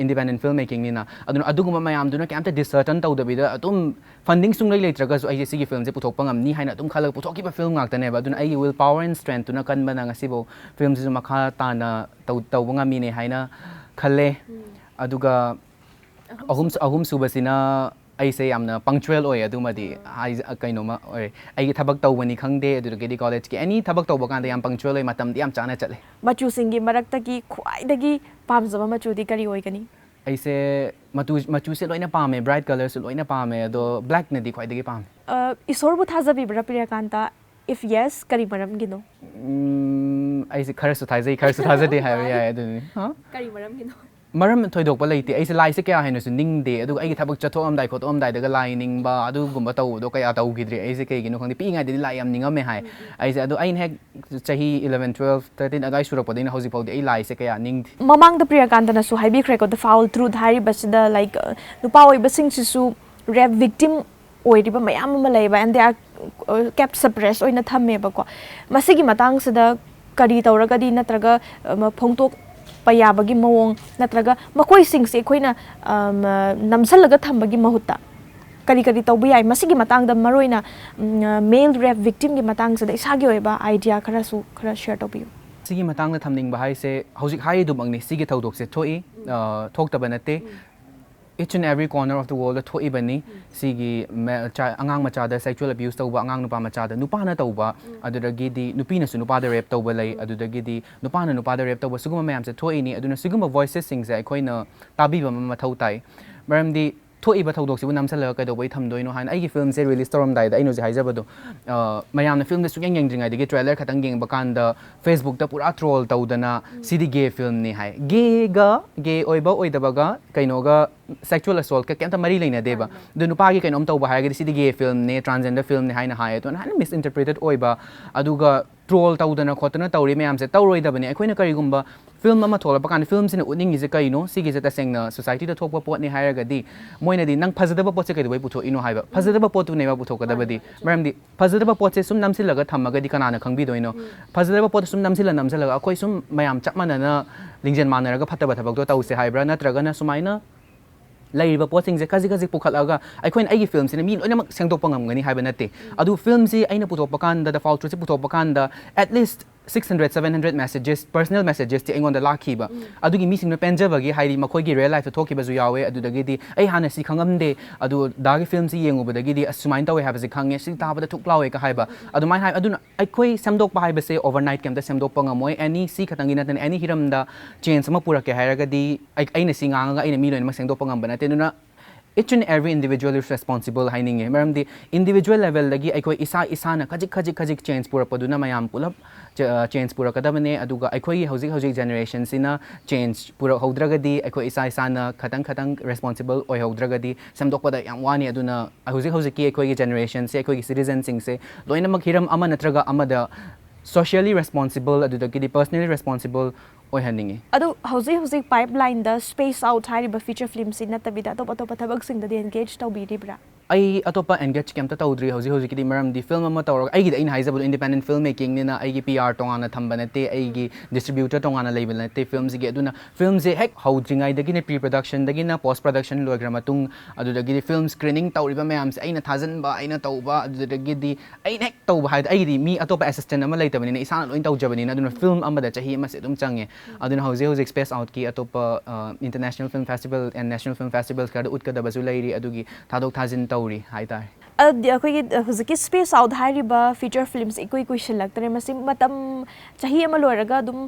independent film makingꯅꯤꯅ꯫ ꯑꯗꯨꯅ ꯑꯗꯨꯒꯨꯝꯕ ꯃꯌꯥꯝꯗꯨꯅ ꯀꯩꯝꯇ dishearten ꯇꯧꯗꯕꯤꯗ, ꯑꯗꯨꯝ funding ꯁꯨꯡꯂꯩ ꯂꯩꯇ꯭ꯔꯒꯁꯨ ꯑꯩꯁꯦ ꯁꯤꯒꯤ filmꯁꯦ ꯄꯨꯊꯣꯛꯄ ꯉꯝꯅꯤ ꯍꯥꯏꯅ ꯑꯗꯨꯝ ꯈꯜꯂꯒ ꯄꯨꯊꯣꯛꯈꯤꯕ film ꯉꯥꯛꯇꯅꯦꯕ꯫ ꯑꯗꯨꯅ ꯑꯩꯒꯤ will power and strengthꯇꯨꯅ ꯀꯟꯕꯅ ꯉꯁꯤꯐꯥꯎ filmꯁꯤꯁꯨ ꯃꯈꯥ ꯇꯥꯅ ꯇꯧ-, ꯇꯧꯕ ꯉꯝꯃꯤꯅꯦ ꯍꯥꯏꯅ ꯈꯜꯂꯦ꯫ ꯑꯗꯨꯒ ꯑꯍꯨꯝ, ꯑꯍꯨꯝꯁꯨꯕꯁꯤꯅ ꯑꯩꯁꯦ ꯌꯥꯝꯅ punctual ꯑꯣꯏ꯫ ꯑꯗꯨꯃꯗꯤ ꯍꯥꯏ-, ꯀꯩꯅꯣꯃ ꯑꯣꯏ꯫ ꯑꯩꯒꯤ ꯊꯕꯛ ꯇꯧꯕꯅꯤ ꯈꯪꯗꯦ, ꯑꯗꯨꯗꯒꯤꯗꯤ collegeꯀꯤ any ꯊꯕꯛ ꯇꯧꯕ ꯀꯥꯟꯗ ꯌꯥꯝ punctual ꯑꯣꯏ, ꯃꯇꯝꯗꯤ ꯌꯥꯝ ꯆꯥꯅ ꯆꯠꯂꯦ꯫ ꯃꯆꯨꯁꯤꯡꯒꯤ ꯃꯔꯛꯇꯒꯤ ꯈ꯭ꯋꯥꯏꯗꯒꯤ ꯄꯥꯝꯖꯕ ꯃꯆꯨꯗꯤ ꯀꯔꯤ ꯑꯣꯏꯒꯅꯤ? ꯑꯩꯁꯦ ꯃꯇꯨ-, ꯃꯆꯨꯁꯦ ꯂꯣꯏꯅ ꯄꯥꯝꯃꯦ, bright colourꯁꯨ ꯂꯣꯏꯅ ꯄꯥꯝꯃꯦ, ꯑꯗꯣ blackꯅꯗꯤ ꯈ꯭ꯋꯥꯏꯗꯒꯤ ꯄꯥꯝꯃꯦ꯫ ꯑ, ꯏꯁꯣꯔꯕꯨ ꯊꯥꯖꯕꯤꯕ꯭ꯔꯥ, ꯄ꯭ꯔꯤꯌꯥꯀꯥꯟꯇ? If yes, ꯀꯔꯤ ꯃꯔꯝꯒꯤꯅꯣ? ꯎꯝ, ꯑꯩꯁꯦ ꯈꯔꯁꯨ ꯊꯥꯖꯩ, ꯈꯔꯁꯨ ꯊꯥꯖꯗꯦ ꯍꯥꯏꯕ ꯌꯥꯏ, ꯑꯗꯨꯅꯤ꯫ ꯍꯥ? ꯀꯔꯤ ꯃꯔꯝꯒꯤꯅꯣ? ꯃꯔꯝ ꯊꯣꯏꯗꯣꯛꯄ ꯂꯩꯇꯦ꯫ ꯑꯩꯁꯦ ꯂꯥꯏꯁꯦ ꯀꯌꯥ ꯍꯦꯟꯅꯁꯨ ꯅꯤꯡꯗꯦ, ꯑꯗꯨꯒ ꯑꯩꯒꯤ ꯊꯕꯛ ꯆꯠꯊꯣꯛꯑꯝꯗꯥꯏ ꯈꯣꯠꯇꯣꯛꯑꯝꯗꯥꯏꯗꯒ ꯂꯥꯏ ꯅꯤꯡꯕ ꯑꯗꯨꯒꯨꯝꯕ ꯇꯧꯕꯗꯣ ꯀꯌꯥ ꯇꯧꯈꯤꯗ꯭ꯔꯦ꯫ ꯑꯩꯁꯦ ꯀꯩꯒꯤꯅꯣ ꯈꯪꯗꯦ, ꯄꯤꯛꯏꯉꯩꯗꯗꯤ ꯂꯥꯏ ꯌꯥꯝ ꯅꯤꯡꯉꯝꯃꯦ ꯍꯥꯏ꯫ ꯑꯩꯁꯦ ꯑꯗꯣ ꯑꯩꯅ ꯍꯦꯛ ꯆꯍꯤ eleven, twelve, thirteen ꯑꯗꯨꯋꯥꯏ ꯁꯨꯔꯛꯄꯗꯒꯤꯅ ꯍꯧꯖꯤꯛ ꯐꯥꯎꯗꯤ ꯑꯩ ꯂꯥꯏꯁꯦ ꯀꯌꯥ ꯅꯤꯡꯗꯦ꯫ ꯃꯃꯥꯡꯗ ꯄ꯭ꯔꯤꯌꯥꯀꯥꯟꯇꯅꯁꯨ ꯍꯥꯏꯕꯤꯈ꯭ꯔꯦꯀꯣ, The Foul Truth ꯍꯥꯏꯔꯤꯕꯁꯤꯗ, like, ꯑ, ꯅꯨꯄꯥ ꯑꯣꯏꯕꯁꯤꯡꯁꯤꯁꯨ rape victim ꯑꯣꯏꯔꯤꯕ ꯃꯌꯥꯝ ꯑꯃ ꯂꯩꯌꯦꯕ, and they are, uh, kept suppressed ꯑꯣꯏꯅ ꯊꯝꯃꯦꯕꯀꯣ꯫ ꯃꯁꯤꯒꯤ ꯃꯇꯥꯡꯁꯤꯗ ꯀꯔꯤ ꯇꯧꯔꯒꯗꯤ, ꯅꯠꯇ꯭ꯔꯒ, ꯑ, ꯃ-, ꯐꯣꯡꯗꯣꯛꯄ ꯌꯥꯕꯒꯤ ꯃꯑꯣꯡ, ꯅꯠꯇ꯭ꯔꯒ ꯃꯈꯣꯏꯁꯤꯡꯁꯦ ꯑꯩꯈꯣꯏꯅ, ꯑ, ꯃ-, ꯅꯝꯁꯜꯂꯒ ꯊꯝꯕꯒꯤ ꯃꯍꯨꯠꯇ ꯀꯔꯤ ꯀꯔꯤ ꯇꯧꯕ ꯌꯥꯏ? ꯃꯁꯤꯒꯤ ꯃꯇꯥꯡꯗ, ꯃꯔꯨꯑꯣꯏꯅ, ꯎꯝ, ꯑ, male rape victimꯒꯤ ꯃꯇꯥꯡꯁꯤꯗ ꯏꯁꯥꯒꯤ ꯑꯣꯏꯕ idea ꯈꯔꯁꯨ ꯈꯔ share ꯇꯧꯕꯤꯌꯨ꯫ ꯁꯤꯒꯤ ꯃꯇꯥꯡꯗ ꯊꯝꯅꯤꯡꯕ ꯍꯥꯏꯁꯦ, ꯍꯧꯖꯤꯛ ꯍꯥꯏꯔꯤꯗꯨꯃꯛꯅꯤ, ꯁꯤꯒꯤ ꯊꯧꯗꯣꯛꯁꯦ ꯊꯣꯛꯏ꯫ ꯑ, ꯊꯣꯛꯇꯕ ꯅꯠꯇꯦ꯫ Each and every corner of the world ꯊꯣꯛꯏꯕꯅꯤ꯫ ꯁꯤꯒꯤ ꯃ-, ꯆ-, ꯑꯉꯥꯡ ꯃꯆꯥꯗ sexual abuse ꯇꯧꯕ, ꯑꯉꯥꯡ ꯅꯨꯄꯥ ꯃꯆꯥꯗ ꯅꯨꯄꯥꯅ ꯇꯧꯕ, ꯑꯗꯨꯗꯒꯤꯗꯤ ꯅꯨꯄꯤꯅꯁꯨ ꯅꯨꯄꯥꯗ rape ꯇꯧꯕ ꯂꯩ, ꯑꯗꯨꯗꯒꯤꯗꯤ ꯅꯨꯄꯥꯅ ꯅꯨꯄꯥꯗ rape ꯇꯧꯕ, ꯁꯤꯒꯨꯝꯕ ꯃꯌꯥꯝꯁꯦ ꯊꯣꯛꯏꯅꯤ꯫ ꯑꯗꯨꯅ ꯁꯤꯒꯨꯝꯕ voicesꯁꯤꯡꯁꯦ ꯑꯩꯈꯣꯏꯅ ꯇꯥꯕꯤꯕ ꯑꯃ ꯃꯊꯧ ꯇꯥꯏ꯫ ꯃꯔꯝꯗꯤ ꯊꯣꯛꯏꯕ ꯊꯧꯗꯣꯛꯁꯤꯕꯨ ꯅꯝꯁꯤꯜꯂꯒ ꯀꯩꯗꯧꯕꯩ ꯊꯝꯗꯣꯏꯅꯣ ꯍꯥꯏꯅ ꯑꯩꯒꯤ filmꯁꯦ release ꯇꯧꯔꯝꯗꯥꯏꯗ ꯑꯩꯅ ꯍꯧꯖꯤꯛ ꯍꯥꯏꯖꯕꯗꯣ, ꯑ, ꯃꯌꯥꯝꯅ filmꯗ ꯁꯨꯛꯌꯦꯡ ꯌꯦꯡꯗ꯭ꯔꯤꯉꯩꯗꯒꯤ trailer ꯈꯛꯇꯪ ꯌꯦꯡꯕ ꯀꯥꯟꯗ Facebookꯇ ꯄꯨꯔꯥ troll ꯇꯧꯗꯅ "ꯁꯤꯗꯤ gay filmꯅꯤ" ꯍꯥꯏ꯫ Gayꯒ gay ꯑꯣꯏꯕ ꯑꯣꯏꯗꯕꯒ ꯀꯩꯅꯣꯒ sexual assaultꯀ ꯀꯩꯝꯇ ꯃꯔꯤ ꯂꯩꯅꯗꯦꯕ꯫ ꯑꯗꯨ ꯅꯨꯄꯥꯒꯤ ꯀꯩꯅꯣꯝ ꯇꯧꯕ ꯍꯥꯏꯔꯒꯗꯤ "ꯁꯤꯗꯤ gay filmꯅꯦ, transgender filmꯅꯦ" ꯍꯥꯏꯅ ꯍꯥꯏ꯫ ꯑꯗꯨꯅ ꯍꯦꯟꯅ misinterpreted ꯑꯣꯏꯕ, ꯑꯗꯨꯒ troll ꯇꯧꯗꯅ ꯈꯣꯠꯇꯅ ꯇꯧꯔꯤ ꯃꯌꯥꯝꯁꯦ ꯇꯧꯔꯣꯏꯗꯕꯅꯤ꯫ ꯑꯩꯈꯣꯏꯅ ꯀꯔꯤꯒꯨꯝꯕ film ꯑꯃ ꯊꯣꯛꯂꯛꯄ ꯀꯥꯟꯗ filmꯁꯤꯅ ꯎꯠꯅꯤꯡꯉꯤꯁꯦ ꯀꯩꯅꯣ? ꯁꯤꯒꯤꯁꯦ ꯇꯁꯦꯡꯅ societyꯗ ꯊꯣꯛꯄ ꯄꯣꯠꯅꯤ ꯍꯥꯏꯔꯒꯗꯤ ꯃꯣꯏꯅꯗꯤ "ꯅꯪ ꯐꯖꯗꯕ ꯄꯣꯠꯁꯦ ꯀꯩꯗꯧꯕꯩ ꯄꯨꯊꯣꯛꯏꯅꯣ?" ꯍꯥꯏꯕ꯫ ꯐꯖꯗꯕ ꯄꯣꯠꯇꯨꯅꯦꯕ ꯄꯨꯊꯣꯛꯀꯗꯕꯗꯤ꯫ ꯃꯔꯝꯗꯤ ꯐꯖꯗꯕ ꯄꯣꯠꯁꯦ ꯁꯨꯝ ꯅꯝꯁꯤꯜꯂꯒ ꯊꯝꯃꯒꯗꯤ ꯀꯅꯥꯅ ꯈꯪꯕꯤꯗꯣꯏꯅꯣ? ꯐꯖꯗꯕ ꯄꯣꯠꯇꯣ ꯁꯨꯝ ꯅꯝꯁꯤꯜꯂ ꯅꯝꯁꯤꯜꯂꯒ ꯑꯩꯈꯣꯏ ꯁꯨꯝ ꯃꯌꯥꯝ ꯆꯞ ꯃꯥꯟꯅꯅ ꯂꯤꯡꯖꯦꯜ ꯃꯥꯟꯅꯔꯒ ꯐꯠꯇꯕ ꯊꯕꯛꯇꯣ ꯇꯧꯁꯦ ꯍꯥꯏꯕ꯭ꯔꯥ? ꯅꯠꯇ꯭ꯔꯒꯅ ꯁꯨꯃꯥꯏꯅ ꯂꯩꯔꯤꯕ ꯄꯣꯠꯁꯤꯡꯁꯦ ꯈꯖꯤꯛ ꯈꯖꯤꯛ ꯄꯨꯈꯠꯂꯒ ꯑꯩꯈꯣꯏꯅ ꯑꯩꯒꯤ filmꯁꯤꯅ ꯃꯤ ꯂꯣꯏꯅꯃꯛ ꯁꯦꯝꯗꯣꯛꯄ ꯉꯝꯒꯅꯤ ꯍꯥꯏꯕ ꯅꯠꯇꯦ꯫ ꯑꯗꯨ filmꯁꯤ ꯑꯩꯅ ꯄꯨꯊꯣꯛꯄ ꯀꯥꯟꯗ, The Foul Truthꯁꯤ ꯄꯨꯊꯣꯛꯄ ꯀꯥꯟꯗ, at least six hundred, seven hundred messages, personal messagesꯇꯤ ꯑꯩꯉꯣꯟꯗ ꯂꯥꯛꯈꯤꯕ꯫ ꯑꯗꯨꯒꯤ ꯃꯤꯁꯤꯡꯗꯣ ꯄꯦꯟꯖꯕꯒꯤ, ꯍꯥꯏꯗꯤ ꯃꯈꯣꯏꯒꯤ real lifeꯇ ꯊꯣꯛꯈꯤꯕꯁꯨ ꯌꯥꯎꯋꯦ, ꯑꯗꯨꯗꯒꯤꯗꯤ "ꯑꯩ ꯍꯥꯟꯅ ꯁꯤ ꯈꯪꯉꯝꯗꯦ, ꯑꯗꯨ ꯗꯥꯒꯤ filmꯁꯤ ꯌꯦꯡꯉꯨꯕꯗꯒꯤꯗꯤ ꯑꯁ ꯁꯨꯃꯥꯏꯅ ꯇꯧꯋꯦ ꯍꯥꯏꯕꯁꯦ ꯈꯪꯉꯦ, ꯁꯤ ꯇꯥꯕꯗ ꯊꯨꯛ ꯂꯥꯎꯋꯦꯒ" ꯍꯥꯏꯕ꯫ ꯑꯗꯨꯃꯥꯏꯅ ꯍꯥꯏ꯫ ꯑꯗꯨꯅ ꯑꯩꯈꯣꯏ ꯁꯦꯝꯗꯣꯛꯄ ꯍꯥꯏꯕꯁꯦ overnight ꯀꯩꯝꯇ ꯁꯦꯝꯗꯣꯛꯄ ꯉꯝꯃꯣꯏ꯫ Any, ꯁꯤ ꯈꯛꯇꯪꯒꯤ ꯅꯠꯇꯅ, any ꯍꯤꯔꯝꯗ change ꯑꯃ ꯄꯨꯔꯛꯀꯦ ꯍꯥꯏꯔꯒꯗꯤ ꯑꯩ-, ꯑꯩꯅ ꯁꯤ ꯉꯥꯡꯉꯒ ꯑꯩꯅ ꯃꯤ ꯂꯣꯏꯅꯃꯛ ꯁꯦꯝꯗꯣꯛꯄ ꯉꯝꯕ ꯅꯠꯇꯦ꯫ ꯑꯗꯨꯅ each and every individual is responsible ꯍꯥꯏꯅꯤꯡꯉꯦ꯫ ꯃꯔꯝꯗꯤ individual levelꯗꯒꯤ ꯑꯩꯈꯣꯏ ꯏꯁꯥ ꯏꯁꯥꯅ ꯈꯖꯤꯛ ꯈꯖꯤꯛ ꯈꯖꯤꯛ change ꯄꯨꯔꯛꯄꯗꯨꯅ ꯃꯌꯥꯝ ꯄꯨꯂꯞ ꯆ-, change ꯄꯨꯔꯛꯀꯗꯕꯅꯦ꯫ ꯑꯗꯨꯒ ꯑꯩꯈꯣꯏꯒꯤ ꯍꯧꯖꯤꯛ ꯍꯧꯖꯤꯛ generationꯁꯤꯅ change ꯄꯨꯔꯛꯍꯧꯗ꯭ꯔꯒꯗꯤ, ꯑꯩꯈꯣꯏ ꯏꯁꯥ ꯏꯁꯥꯅ ꯈꯇꯪ ꯈꯇꯪ responsible ꯑꯣꯏꯍꯧꯗ꯭ꯔꯒꯗꯤ ꯁꯦꯝꯗꯣꯛꯄꯗ ꯌꯥꯝ ꯋꯥꯅꯤ꯫ ꯑꯗꯨꯅ ꯍꯧꯖꯤꯛ ꯍꯧꯖꯤꯛꯀꯤ ꯑꯩꯈꯣꯏꯒꯤ generationꯁꯦ, ꯑꯩꯈꯣꯏꯒꯤ citizenꯁꯤꯡꯁꯦ ꯂꯣꯏꯅꯃꯛ ꯍꯤꯔꯝ ꯑꯃ ꯅꯠꯇ꯭ꯔꯒ ꯑꯃꯗ socially responsible, ꯑꯗꯨꯗꯒꯤꯗꯤ personally responsible ꯑꯣꯏꯍꯟꯅꯤꯡꯉꯤ꯫ ꯑꯗꯨ ꯍꯧꯖꯤꯛ ꯍꯧꯖꯤꯛ pipelineꯗ Space Out ꯍꯥꯏꯔꯤꯕ feature filmꯁꯤ ꯅꯠꯇꯕꯤꯗ ꯑꯇꯣꯞ ꯑꯇꯣꯞꯄ ꯊꯕꯛꯁꯤꯡꯗꯗꯤ engage ꯇꯧꯕꯤꯔꯤꯕ꯭ꯔꯥ? ꯑꯩ ꯑꯇꯣꯞꯄ engage ꯀꯩꯝꯇ ꯇꯧꯗ꯭ꯔꯤ ꯍꯧꯖꯤꯛ ꯍꯧꯖꯤꯛꯀꯤꯗꯤ, ꯃꯔꯝꯗꯤ film ꯑꯃ ꯇꯧꯔꯒ, ꯑꯩꯒꯤꯗꯤ ꯑꯩꯅ ꯍꯥꯏꯖꯕꯗꯣ independent film makingꯅꯤꯅ ꯑꯩꯒꯤ P R ꯇꯣꯉꯥꯟꯅ ꯊꯝꯕ ꯅꯠꯇꯦ, ꯑꯩꯒꯤ distributor ꯇꯣꯉꯥꯟꯅ ꯂꯩꯕ ꯅꯠꯇꯦ filmꯁꯤꯒꯤ꯫ ꯑꯗꯨꯅ filmꯁꯦ ꯍꯦꯛ ꯍꯧꯗ꯭ꯔꯤꯉꯩꯗꯒꯤꯅ pre productionꯗꯒꯤꯅ post production ꯂꯣꯏꯈ꯭ꯔ ꯃꯇꯨꯡ, ꯑꯗꯨꯗꯒꯤꯗꯤ film screening ꯇꯧꯔꯤꯕ ꯃꯌꯥꯝꯁꯦ ꯑꯩꯅ ꯊꯥꯖꯤꯟꯕ, ꯑꯩꯅ ꯇꯧꯕ, ꯑꯗꯨꯗꯒꯤꯗꯤ ꯑꯩꯅ ꯍꯦꯛ ꯇꯧꯕ ꯍꯥꯏꯗꯤ ꯑꯩꯒꯤꯗꯤ ꯃꯤ ꯑꯇꯣꯞꯄ assistant ꯑꯃ ꯂꯩꯇꯕꯅꯤꯅ ꯏꯁꯥꯅ ꯂꯣꯏ ꯇꯧꯖꯕꯅꯤꯅ, ꯑꯗꯨꯅ film ꯑꯃꯗ ꯆꯍꯤ ꯑꯃꯁꯦ ꯑꯗꯨꯝ ꯆꯪꯉꯦ꯫ ꯑꯗꯨꯅ ꯍꯧꯖꯤꯛ ꯍꯧꯖꯤꯛ space outꯀꯤ ꯑꯇꯣꯞꯄ, ꯑ, international film festival and national film festivals ꯈꯔꯗ ꯎꯠꯀꯗꯕꯁꯨ ꯂꯩꯔꯤ, ꯑꯗꯨꯒꯤ ꯊꯥꯗꯣꯛ ꯊꯥꯖꯤꯟ ꯇꯧꯔꯤ ꯍꯥꯏꯇꯥꯔꯦ꯫ ꯑꯗꯨꯗꯤ ꯑꯩꯈꯣꯏꯒꯤ ꯍꯧꯖꯤꯛꯀꯤ Space Out ꯍꯥꯏꯔꯤꯕ feature filmꯁꯦ ꯏꯀꯨꯏ ꯀꯨꯏꯁꯤꯜꯂꯛꯇ꯭ꯔꯦ꯫ ꯃꯁꯤ ꯃꯇꯝ ꯆꯍꯤ ꯑꯃ ꯂꯣꯏꯔꯒ ꯑꯗꯨꯝ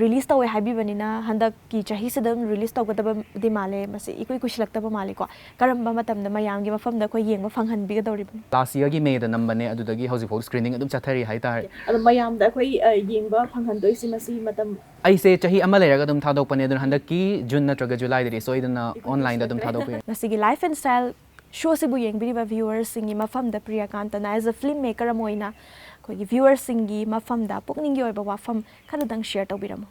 release ꯇꯧꯋꯦ ꯍꯥꯏꯕꯤꯕꯅꯤꯅ, ꯍꯟꯗꯛꯀꯤ ꯆꯍꯤꯁꯤꯗ ꯑꯗꯨꯝ release ꯇꯧꯒꯗꯕꯗꯤ ꯃꯥꯜꯂꯦ꯫ ꯃꯁꯤ ꯏꯀꯨꯏ ꯀꯨꯏꯁꯤꯜꯂꯛꯇꯕ ꯃꯥꯜꯂꯦꯀꯣ꯫ ꯀꯔꯝꯕ ꯃꯇꯝꯗ ꯃꯌꯥꯝꯒꯤ ꯃꯐꯝꯗ ꯑꯩꯈꯣꯏ ꯌꯦꯡꯕ ꯐꯪꯍꯟꯕꯤꯒꯗꯧꯔꯤꯕꯅꯣ? Last yearꯒꯤ Mayꯗ ꯅꯝꯕꯅꯦ, ꯑꯗꯨꯗꯒꯤ ꯍꯧꯖꯤꯛꯐꯥꯎ screening ꯑꯗꯨꯝ ꯆꯠꯊꯔꯤ ꯍꯥꯏꯇꯥꯔꯦ꯫ ꯑꯗꯣ ꯃꯌꯥꯝꯗ ꯑꯩꯈꯣꯏ ꯑ, ꯌꯦꯡꯕ ꯐꯪꯍꯟꯗꯣꯏꯁꯤ ꯃꯁꯤ ꯃꯇꯝ ꯑꯩꯁꯦ ꯆꯍꯤ ꯑꯃ ꯂꯩꯔꯒ ꯑꯗꯨꯝ ꯊꯥꯗꯣꯛꯄꯅꯦ, ꯑꯗꯨꯅ ꯍꯟꯗꯛꯀꯤ June ꯅꯠꯇ꯭ꯔꯒ Julyꯗꯗꯤ ꯁꯣꯏꯗꯅ onlineꯗ ꯑꯗꯨꯝ ꯊꯥꯗꯣꯛꯄꯤꯔꯦ꯫ ꯉꯁꯤꯒꯤ Life and Style showꯁꯤꯕꯨ ꯌꯦꯡꯕꯤꯔꯤꯕ viewersꯁꯤꯡꯒꯤ ꯃꯐꯝꯗ ꯄ꯭ꯔꯤꯌꯥꯀꯥꯟꯇꯅ as a film maker ꯑꯃ ꯑꯣꯏꯅ ꯑꯩꯈꯣꯏꯒꯤ viewersꯁꯤꯡꯒꯤ ꯃꯐꯝꯗ ꯄꯨꯛꯅꯤꯡꯒꯤ ꯑꯣꯏꯕ ꯋꯥꯐꯝ ꯈꯔꯗꯪ share ꯇꯧꯕꯤꯔꯝꯃꯨ꯫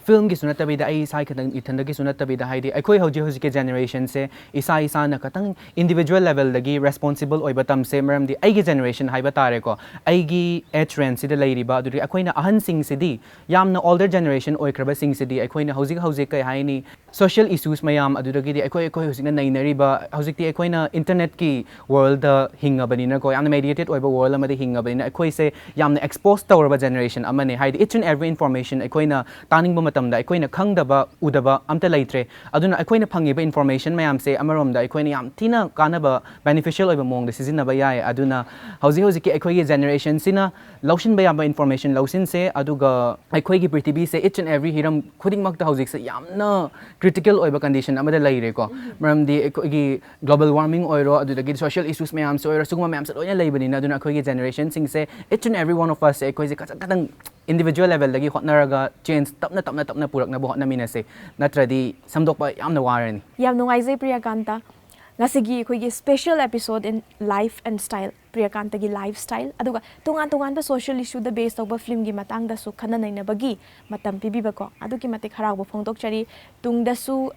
Filmꯒꯤꯁꯨ ꯅꯠꯇꯕꯤꯗ ꯑꯩ ꯏꯁꯥ ꯈꯤꯇꯪ ꯏꯊꯟꯗꯒꯤꯁꯨ ꯅꯠꯇꯕꯤꯗ, ꯍꯥꯏꯗꯤ ꯑꯩꯈꯣꯏ ꯍꯧꯖꯤꯛ ꯍꯧꯖꯤꯛꯀꯤ generationꯁꯦ ꯏꯁꯥ ꯏꯁꯥꯅ ꯈꯤꯇꯪ individual levelꯗꯒꯤ responsible ꯑꯣꯏꯕ ꯇꯝꯁꯦ꯫ ꯃꯔꯝꯗꯤ ꯑꯩꯒꯤ generation ꯍꯥꯏꯕ ꯇꯥꯔꯦꯀꯣ, ꯑꯩꯒꯤ age rangeꯁꯤꯗ ꯂꯩꯔꯤꯕ, ꯑꯗꯨꯗꯒꯤ ꯑꯩꯈꯣꯏꯅ ꯑꯍꯟꯁꯤꯡꯁꯤꯗꯤ, ꯌꯥꯝꯅ older generation ꯑꯣꯏꯈ꯭ꯔꯕꯁꯤꯡꯁꯤꯗꯤ ꯑꯩꯈꯣꯏꯅ ꯍꯧꯖꯤꯛ ꯍꯧꯖꯤꯛ ꯀꯩ ꯍꯥꯏꯅꯤ, social issues ꯃꯌꯥꯝ, ꯑꯗꯨꯗꯒꯤꯗꯤ ꯑꯩꯈꯣꯏ ꯑꯩꯈꯣꯏ ꯍꯧꯖꯤꯛꯅ ꯅꯩꯅꯔꯤꯕ, ꯍꯧꯖꯤꯛꯇꯤ ꯑꯩꯈꯣꯏꯅ internetꯀꯤ worldꯗ ꯍꯤꯡꯉꯕꯅꯤꯅꯀꯣ, ꯌꯥꯝꯅ mediated ꯑꯣꯏꯕ world ꯑꯃꯗ ꯍꯤꯡꯉꯕꯅꯤꯅ ꯑꯩꯈꯣꯏꯁꯦ ꯌꯥꯝꯅ expose ꯇꯧꯔꯕ generation ꯑꯃꯅꯦ꯫ ꯍꯥꯏꯗꯤ each and every information ꯑꯩꯈꯣꯏꯅ ꯇꯥꯅꯤꯡꯕ ꯃꯇꯝꯗ ꯑꯩꯈꯣꯏꯅ ꯈꯪꯗꯕ, ꯎꯗꯕ ꯑꯝꯇ ꯂꯩꯇ꯭ꯔꯦ꯫ ꯑꯗꯨꯅ ꯑꯩꯈꯣꯏꯅ ꯐꯪꯉꯤꯕ information ꯃꯌꯥꯝꯁꯦ ꯑꯃꯔꯣꯝꯗ ꯑꯩꯈꯣꯏꯅ ꯌꯥꯝ ꯊꯤꯅ ꯀꯥꯟꯅꯕ, beneficial ꯑꯣꯏꯕ ꯃꯑꯣꯡꯗ ꯁꯤꯖꯤꯟꯅꯕ ꯌꯥꯏ꯫ ꯑꯗꯨꯅ ꯍꯧꯖꯤꯛ ꯍꯧꯖꯤꯛꯀꯤ ꯑꯩꯈꯣꯏꯒꯤ generationꯁꯤꯅ ꯂꯧꯁꯤꯟꯕ ꯌꯥꯕ information ꯂꯧꯁꯤꯟꯁꯦ, ꯑꯗꯨꯒ ꯑꯩꯈꯣꯏꯒꯤ ꯄ꯭ꯔꯤꯊꯤꯕꯤꯁꯦ each and every ꯍꯤꯔꯝ ꯈꯨꯗꯤꯡꯃꯛꯇ ꯍꯧꯖꯤꯛꯁꯦ ꯌꯥꯝꯅ critical ꯑꯣꯏꯕ condition ꯑꯃꯗ ꯂꯩꯔꯦꯀꯣ꯫ ꯃꯔꯝꯗꯤ ꯑꯩꯈꯣꯏꯒꯤ global warming ꯑꯣꯏꯔꯣ, ꯑꯗꯨꯗꯒꯤ social issues ꯃꯌꯥꯝꯁꯨ ꯑꯣꯏꯔꯣ, ꯁꯤꯒꯨꯝꯕ ꯃꯌꯥꯝꯁꯦ ꯂꯣꯏꯅ ꯂꯩꯕꯅꯤꯅ, ꯑꯗꯨꯅ ꯑꯩꯈꯣꯏꯒꯤ generationꯁꯤꯡꯁꯦ each and every one of usꯁꯦ ꯑꯩꯈꯣꯏꯁꯦ ꯈꯖꯤꯛ ꯈꯇꯪ individual levelꯗꯒꯤ ꯍꯣꯠꯅꯔꯒ change ꯇꯞꯅ ꯇꯞꯅ ꯇꯞꯅ ꯄꯨꯔꯛꯅꯕ ꯍꯣꯠꯅꯃꯤꯟꯅꯁꯦ꯫ ꯅꯠꯇ꯭ꯔꯗꯤ ꯁꯦꯝꯗꯣꯛꯄ ꯌꯥꯝꯅ ꯋꯥꯔꯅꯤ꯫ ꯌꯥꯝ ꯅꯨꯡꯉꯥꯏꯖꯩ ꯄ꯭ꯔꯤꯌꯥꯀꯥꯟꯇ꯫ ꯉꯁꯤꯒꯤ ꯑꯩꯈꯣꯏꯒꯤ special episode in Life and Style, ꯄ꯭ꯔꯤꯌꯥꯀꯥꯟꯇꯒꯤ lifestyle, ꯑꯗꯨꯒ ꯇꯣꯉꯥꯟ ꯇꯣꯉꯥꯟꯕ social issueꯗ base ꯇꯧꯕ filmꯒꯤ ꯃꯇꯥꯡꯗꯁꯨ ꯈꯟꯅ ꯅꯩꯅꯕꯒꯤ ꯃꯇꯝ ꯄꯤꯕꯤꯕꯀꯣ, ꯑꯗꯨꯛꯀꯤ ꯃꯇꯤꯛ ꯍꯔꯥꯎꯕ ꯐꯣꯡꯗꯣꯛꯆꯔꯤ꯫ ꯇꯨꯡꯗꯁꯨ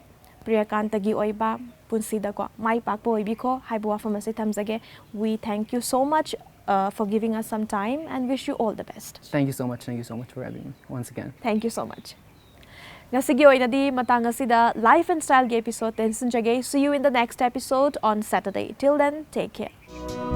ꯄ꯭ꯔꯤꯌꯥꯀꯥꯟꯇꯒꯤ ꯑꯣꯏꯕ ꯄꯨꯟꯁꯤꯗꯀꯣ ꯃꯥꯏ ꯄꯥꯛꯄ ꯑꯣꯏꯕꯤꯈꯣ ꯍꯥꯏꯕ ꯋꯥꯐꯝ ꯑꯁꯤ ꯊꯝꯖꯒꯦ. We thank you so much uh, for giving us some time and wish you all the best. Thank you so much. Thank you so much for having me once again. Thank you so much. ꯉꯁꯤꯒꯤ ꯑꯣꯏꯅꯗꯤ ꯃꯇꯥꯡ ꯑꯁꯤꯗ Life and Styleꯒꯤ episode ꯇꯦꯟꯁꯤꯟꯖꯒꯦ. See you in the next episode on Saturday. Till then, take care.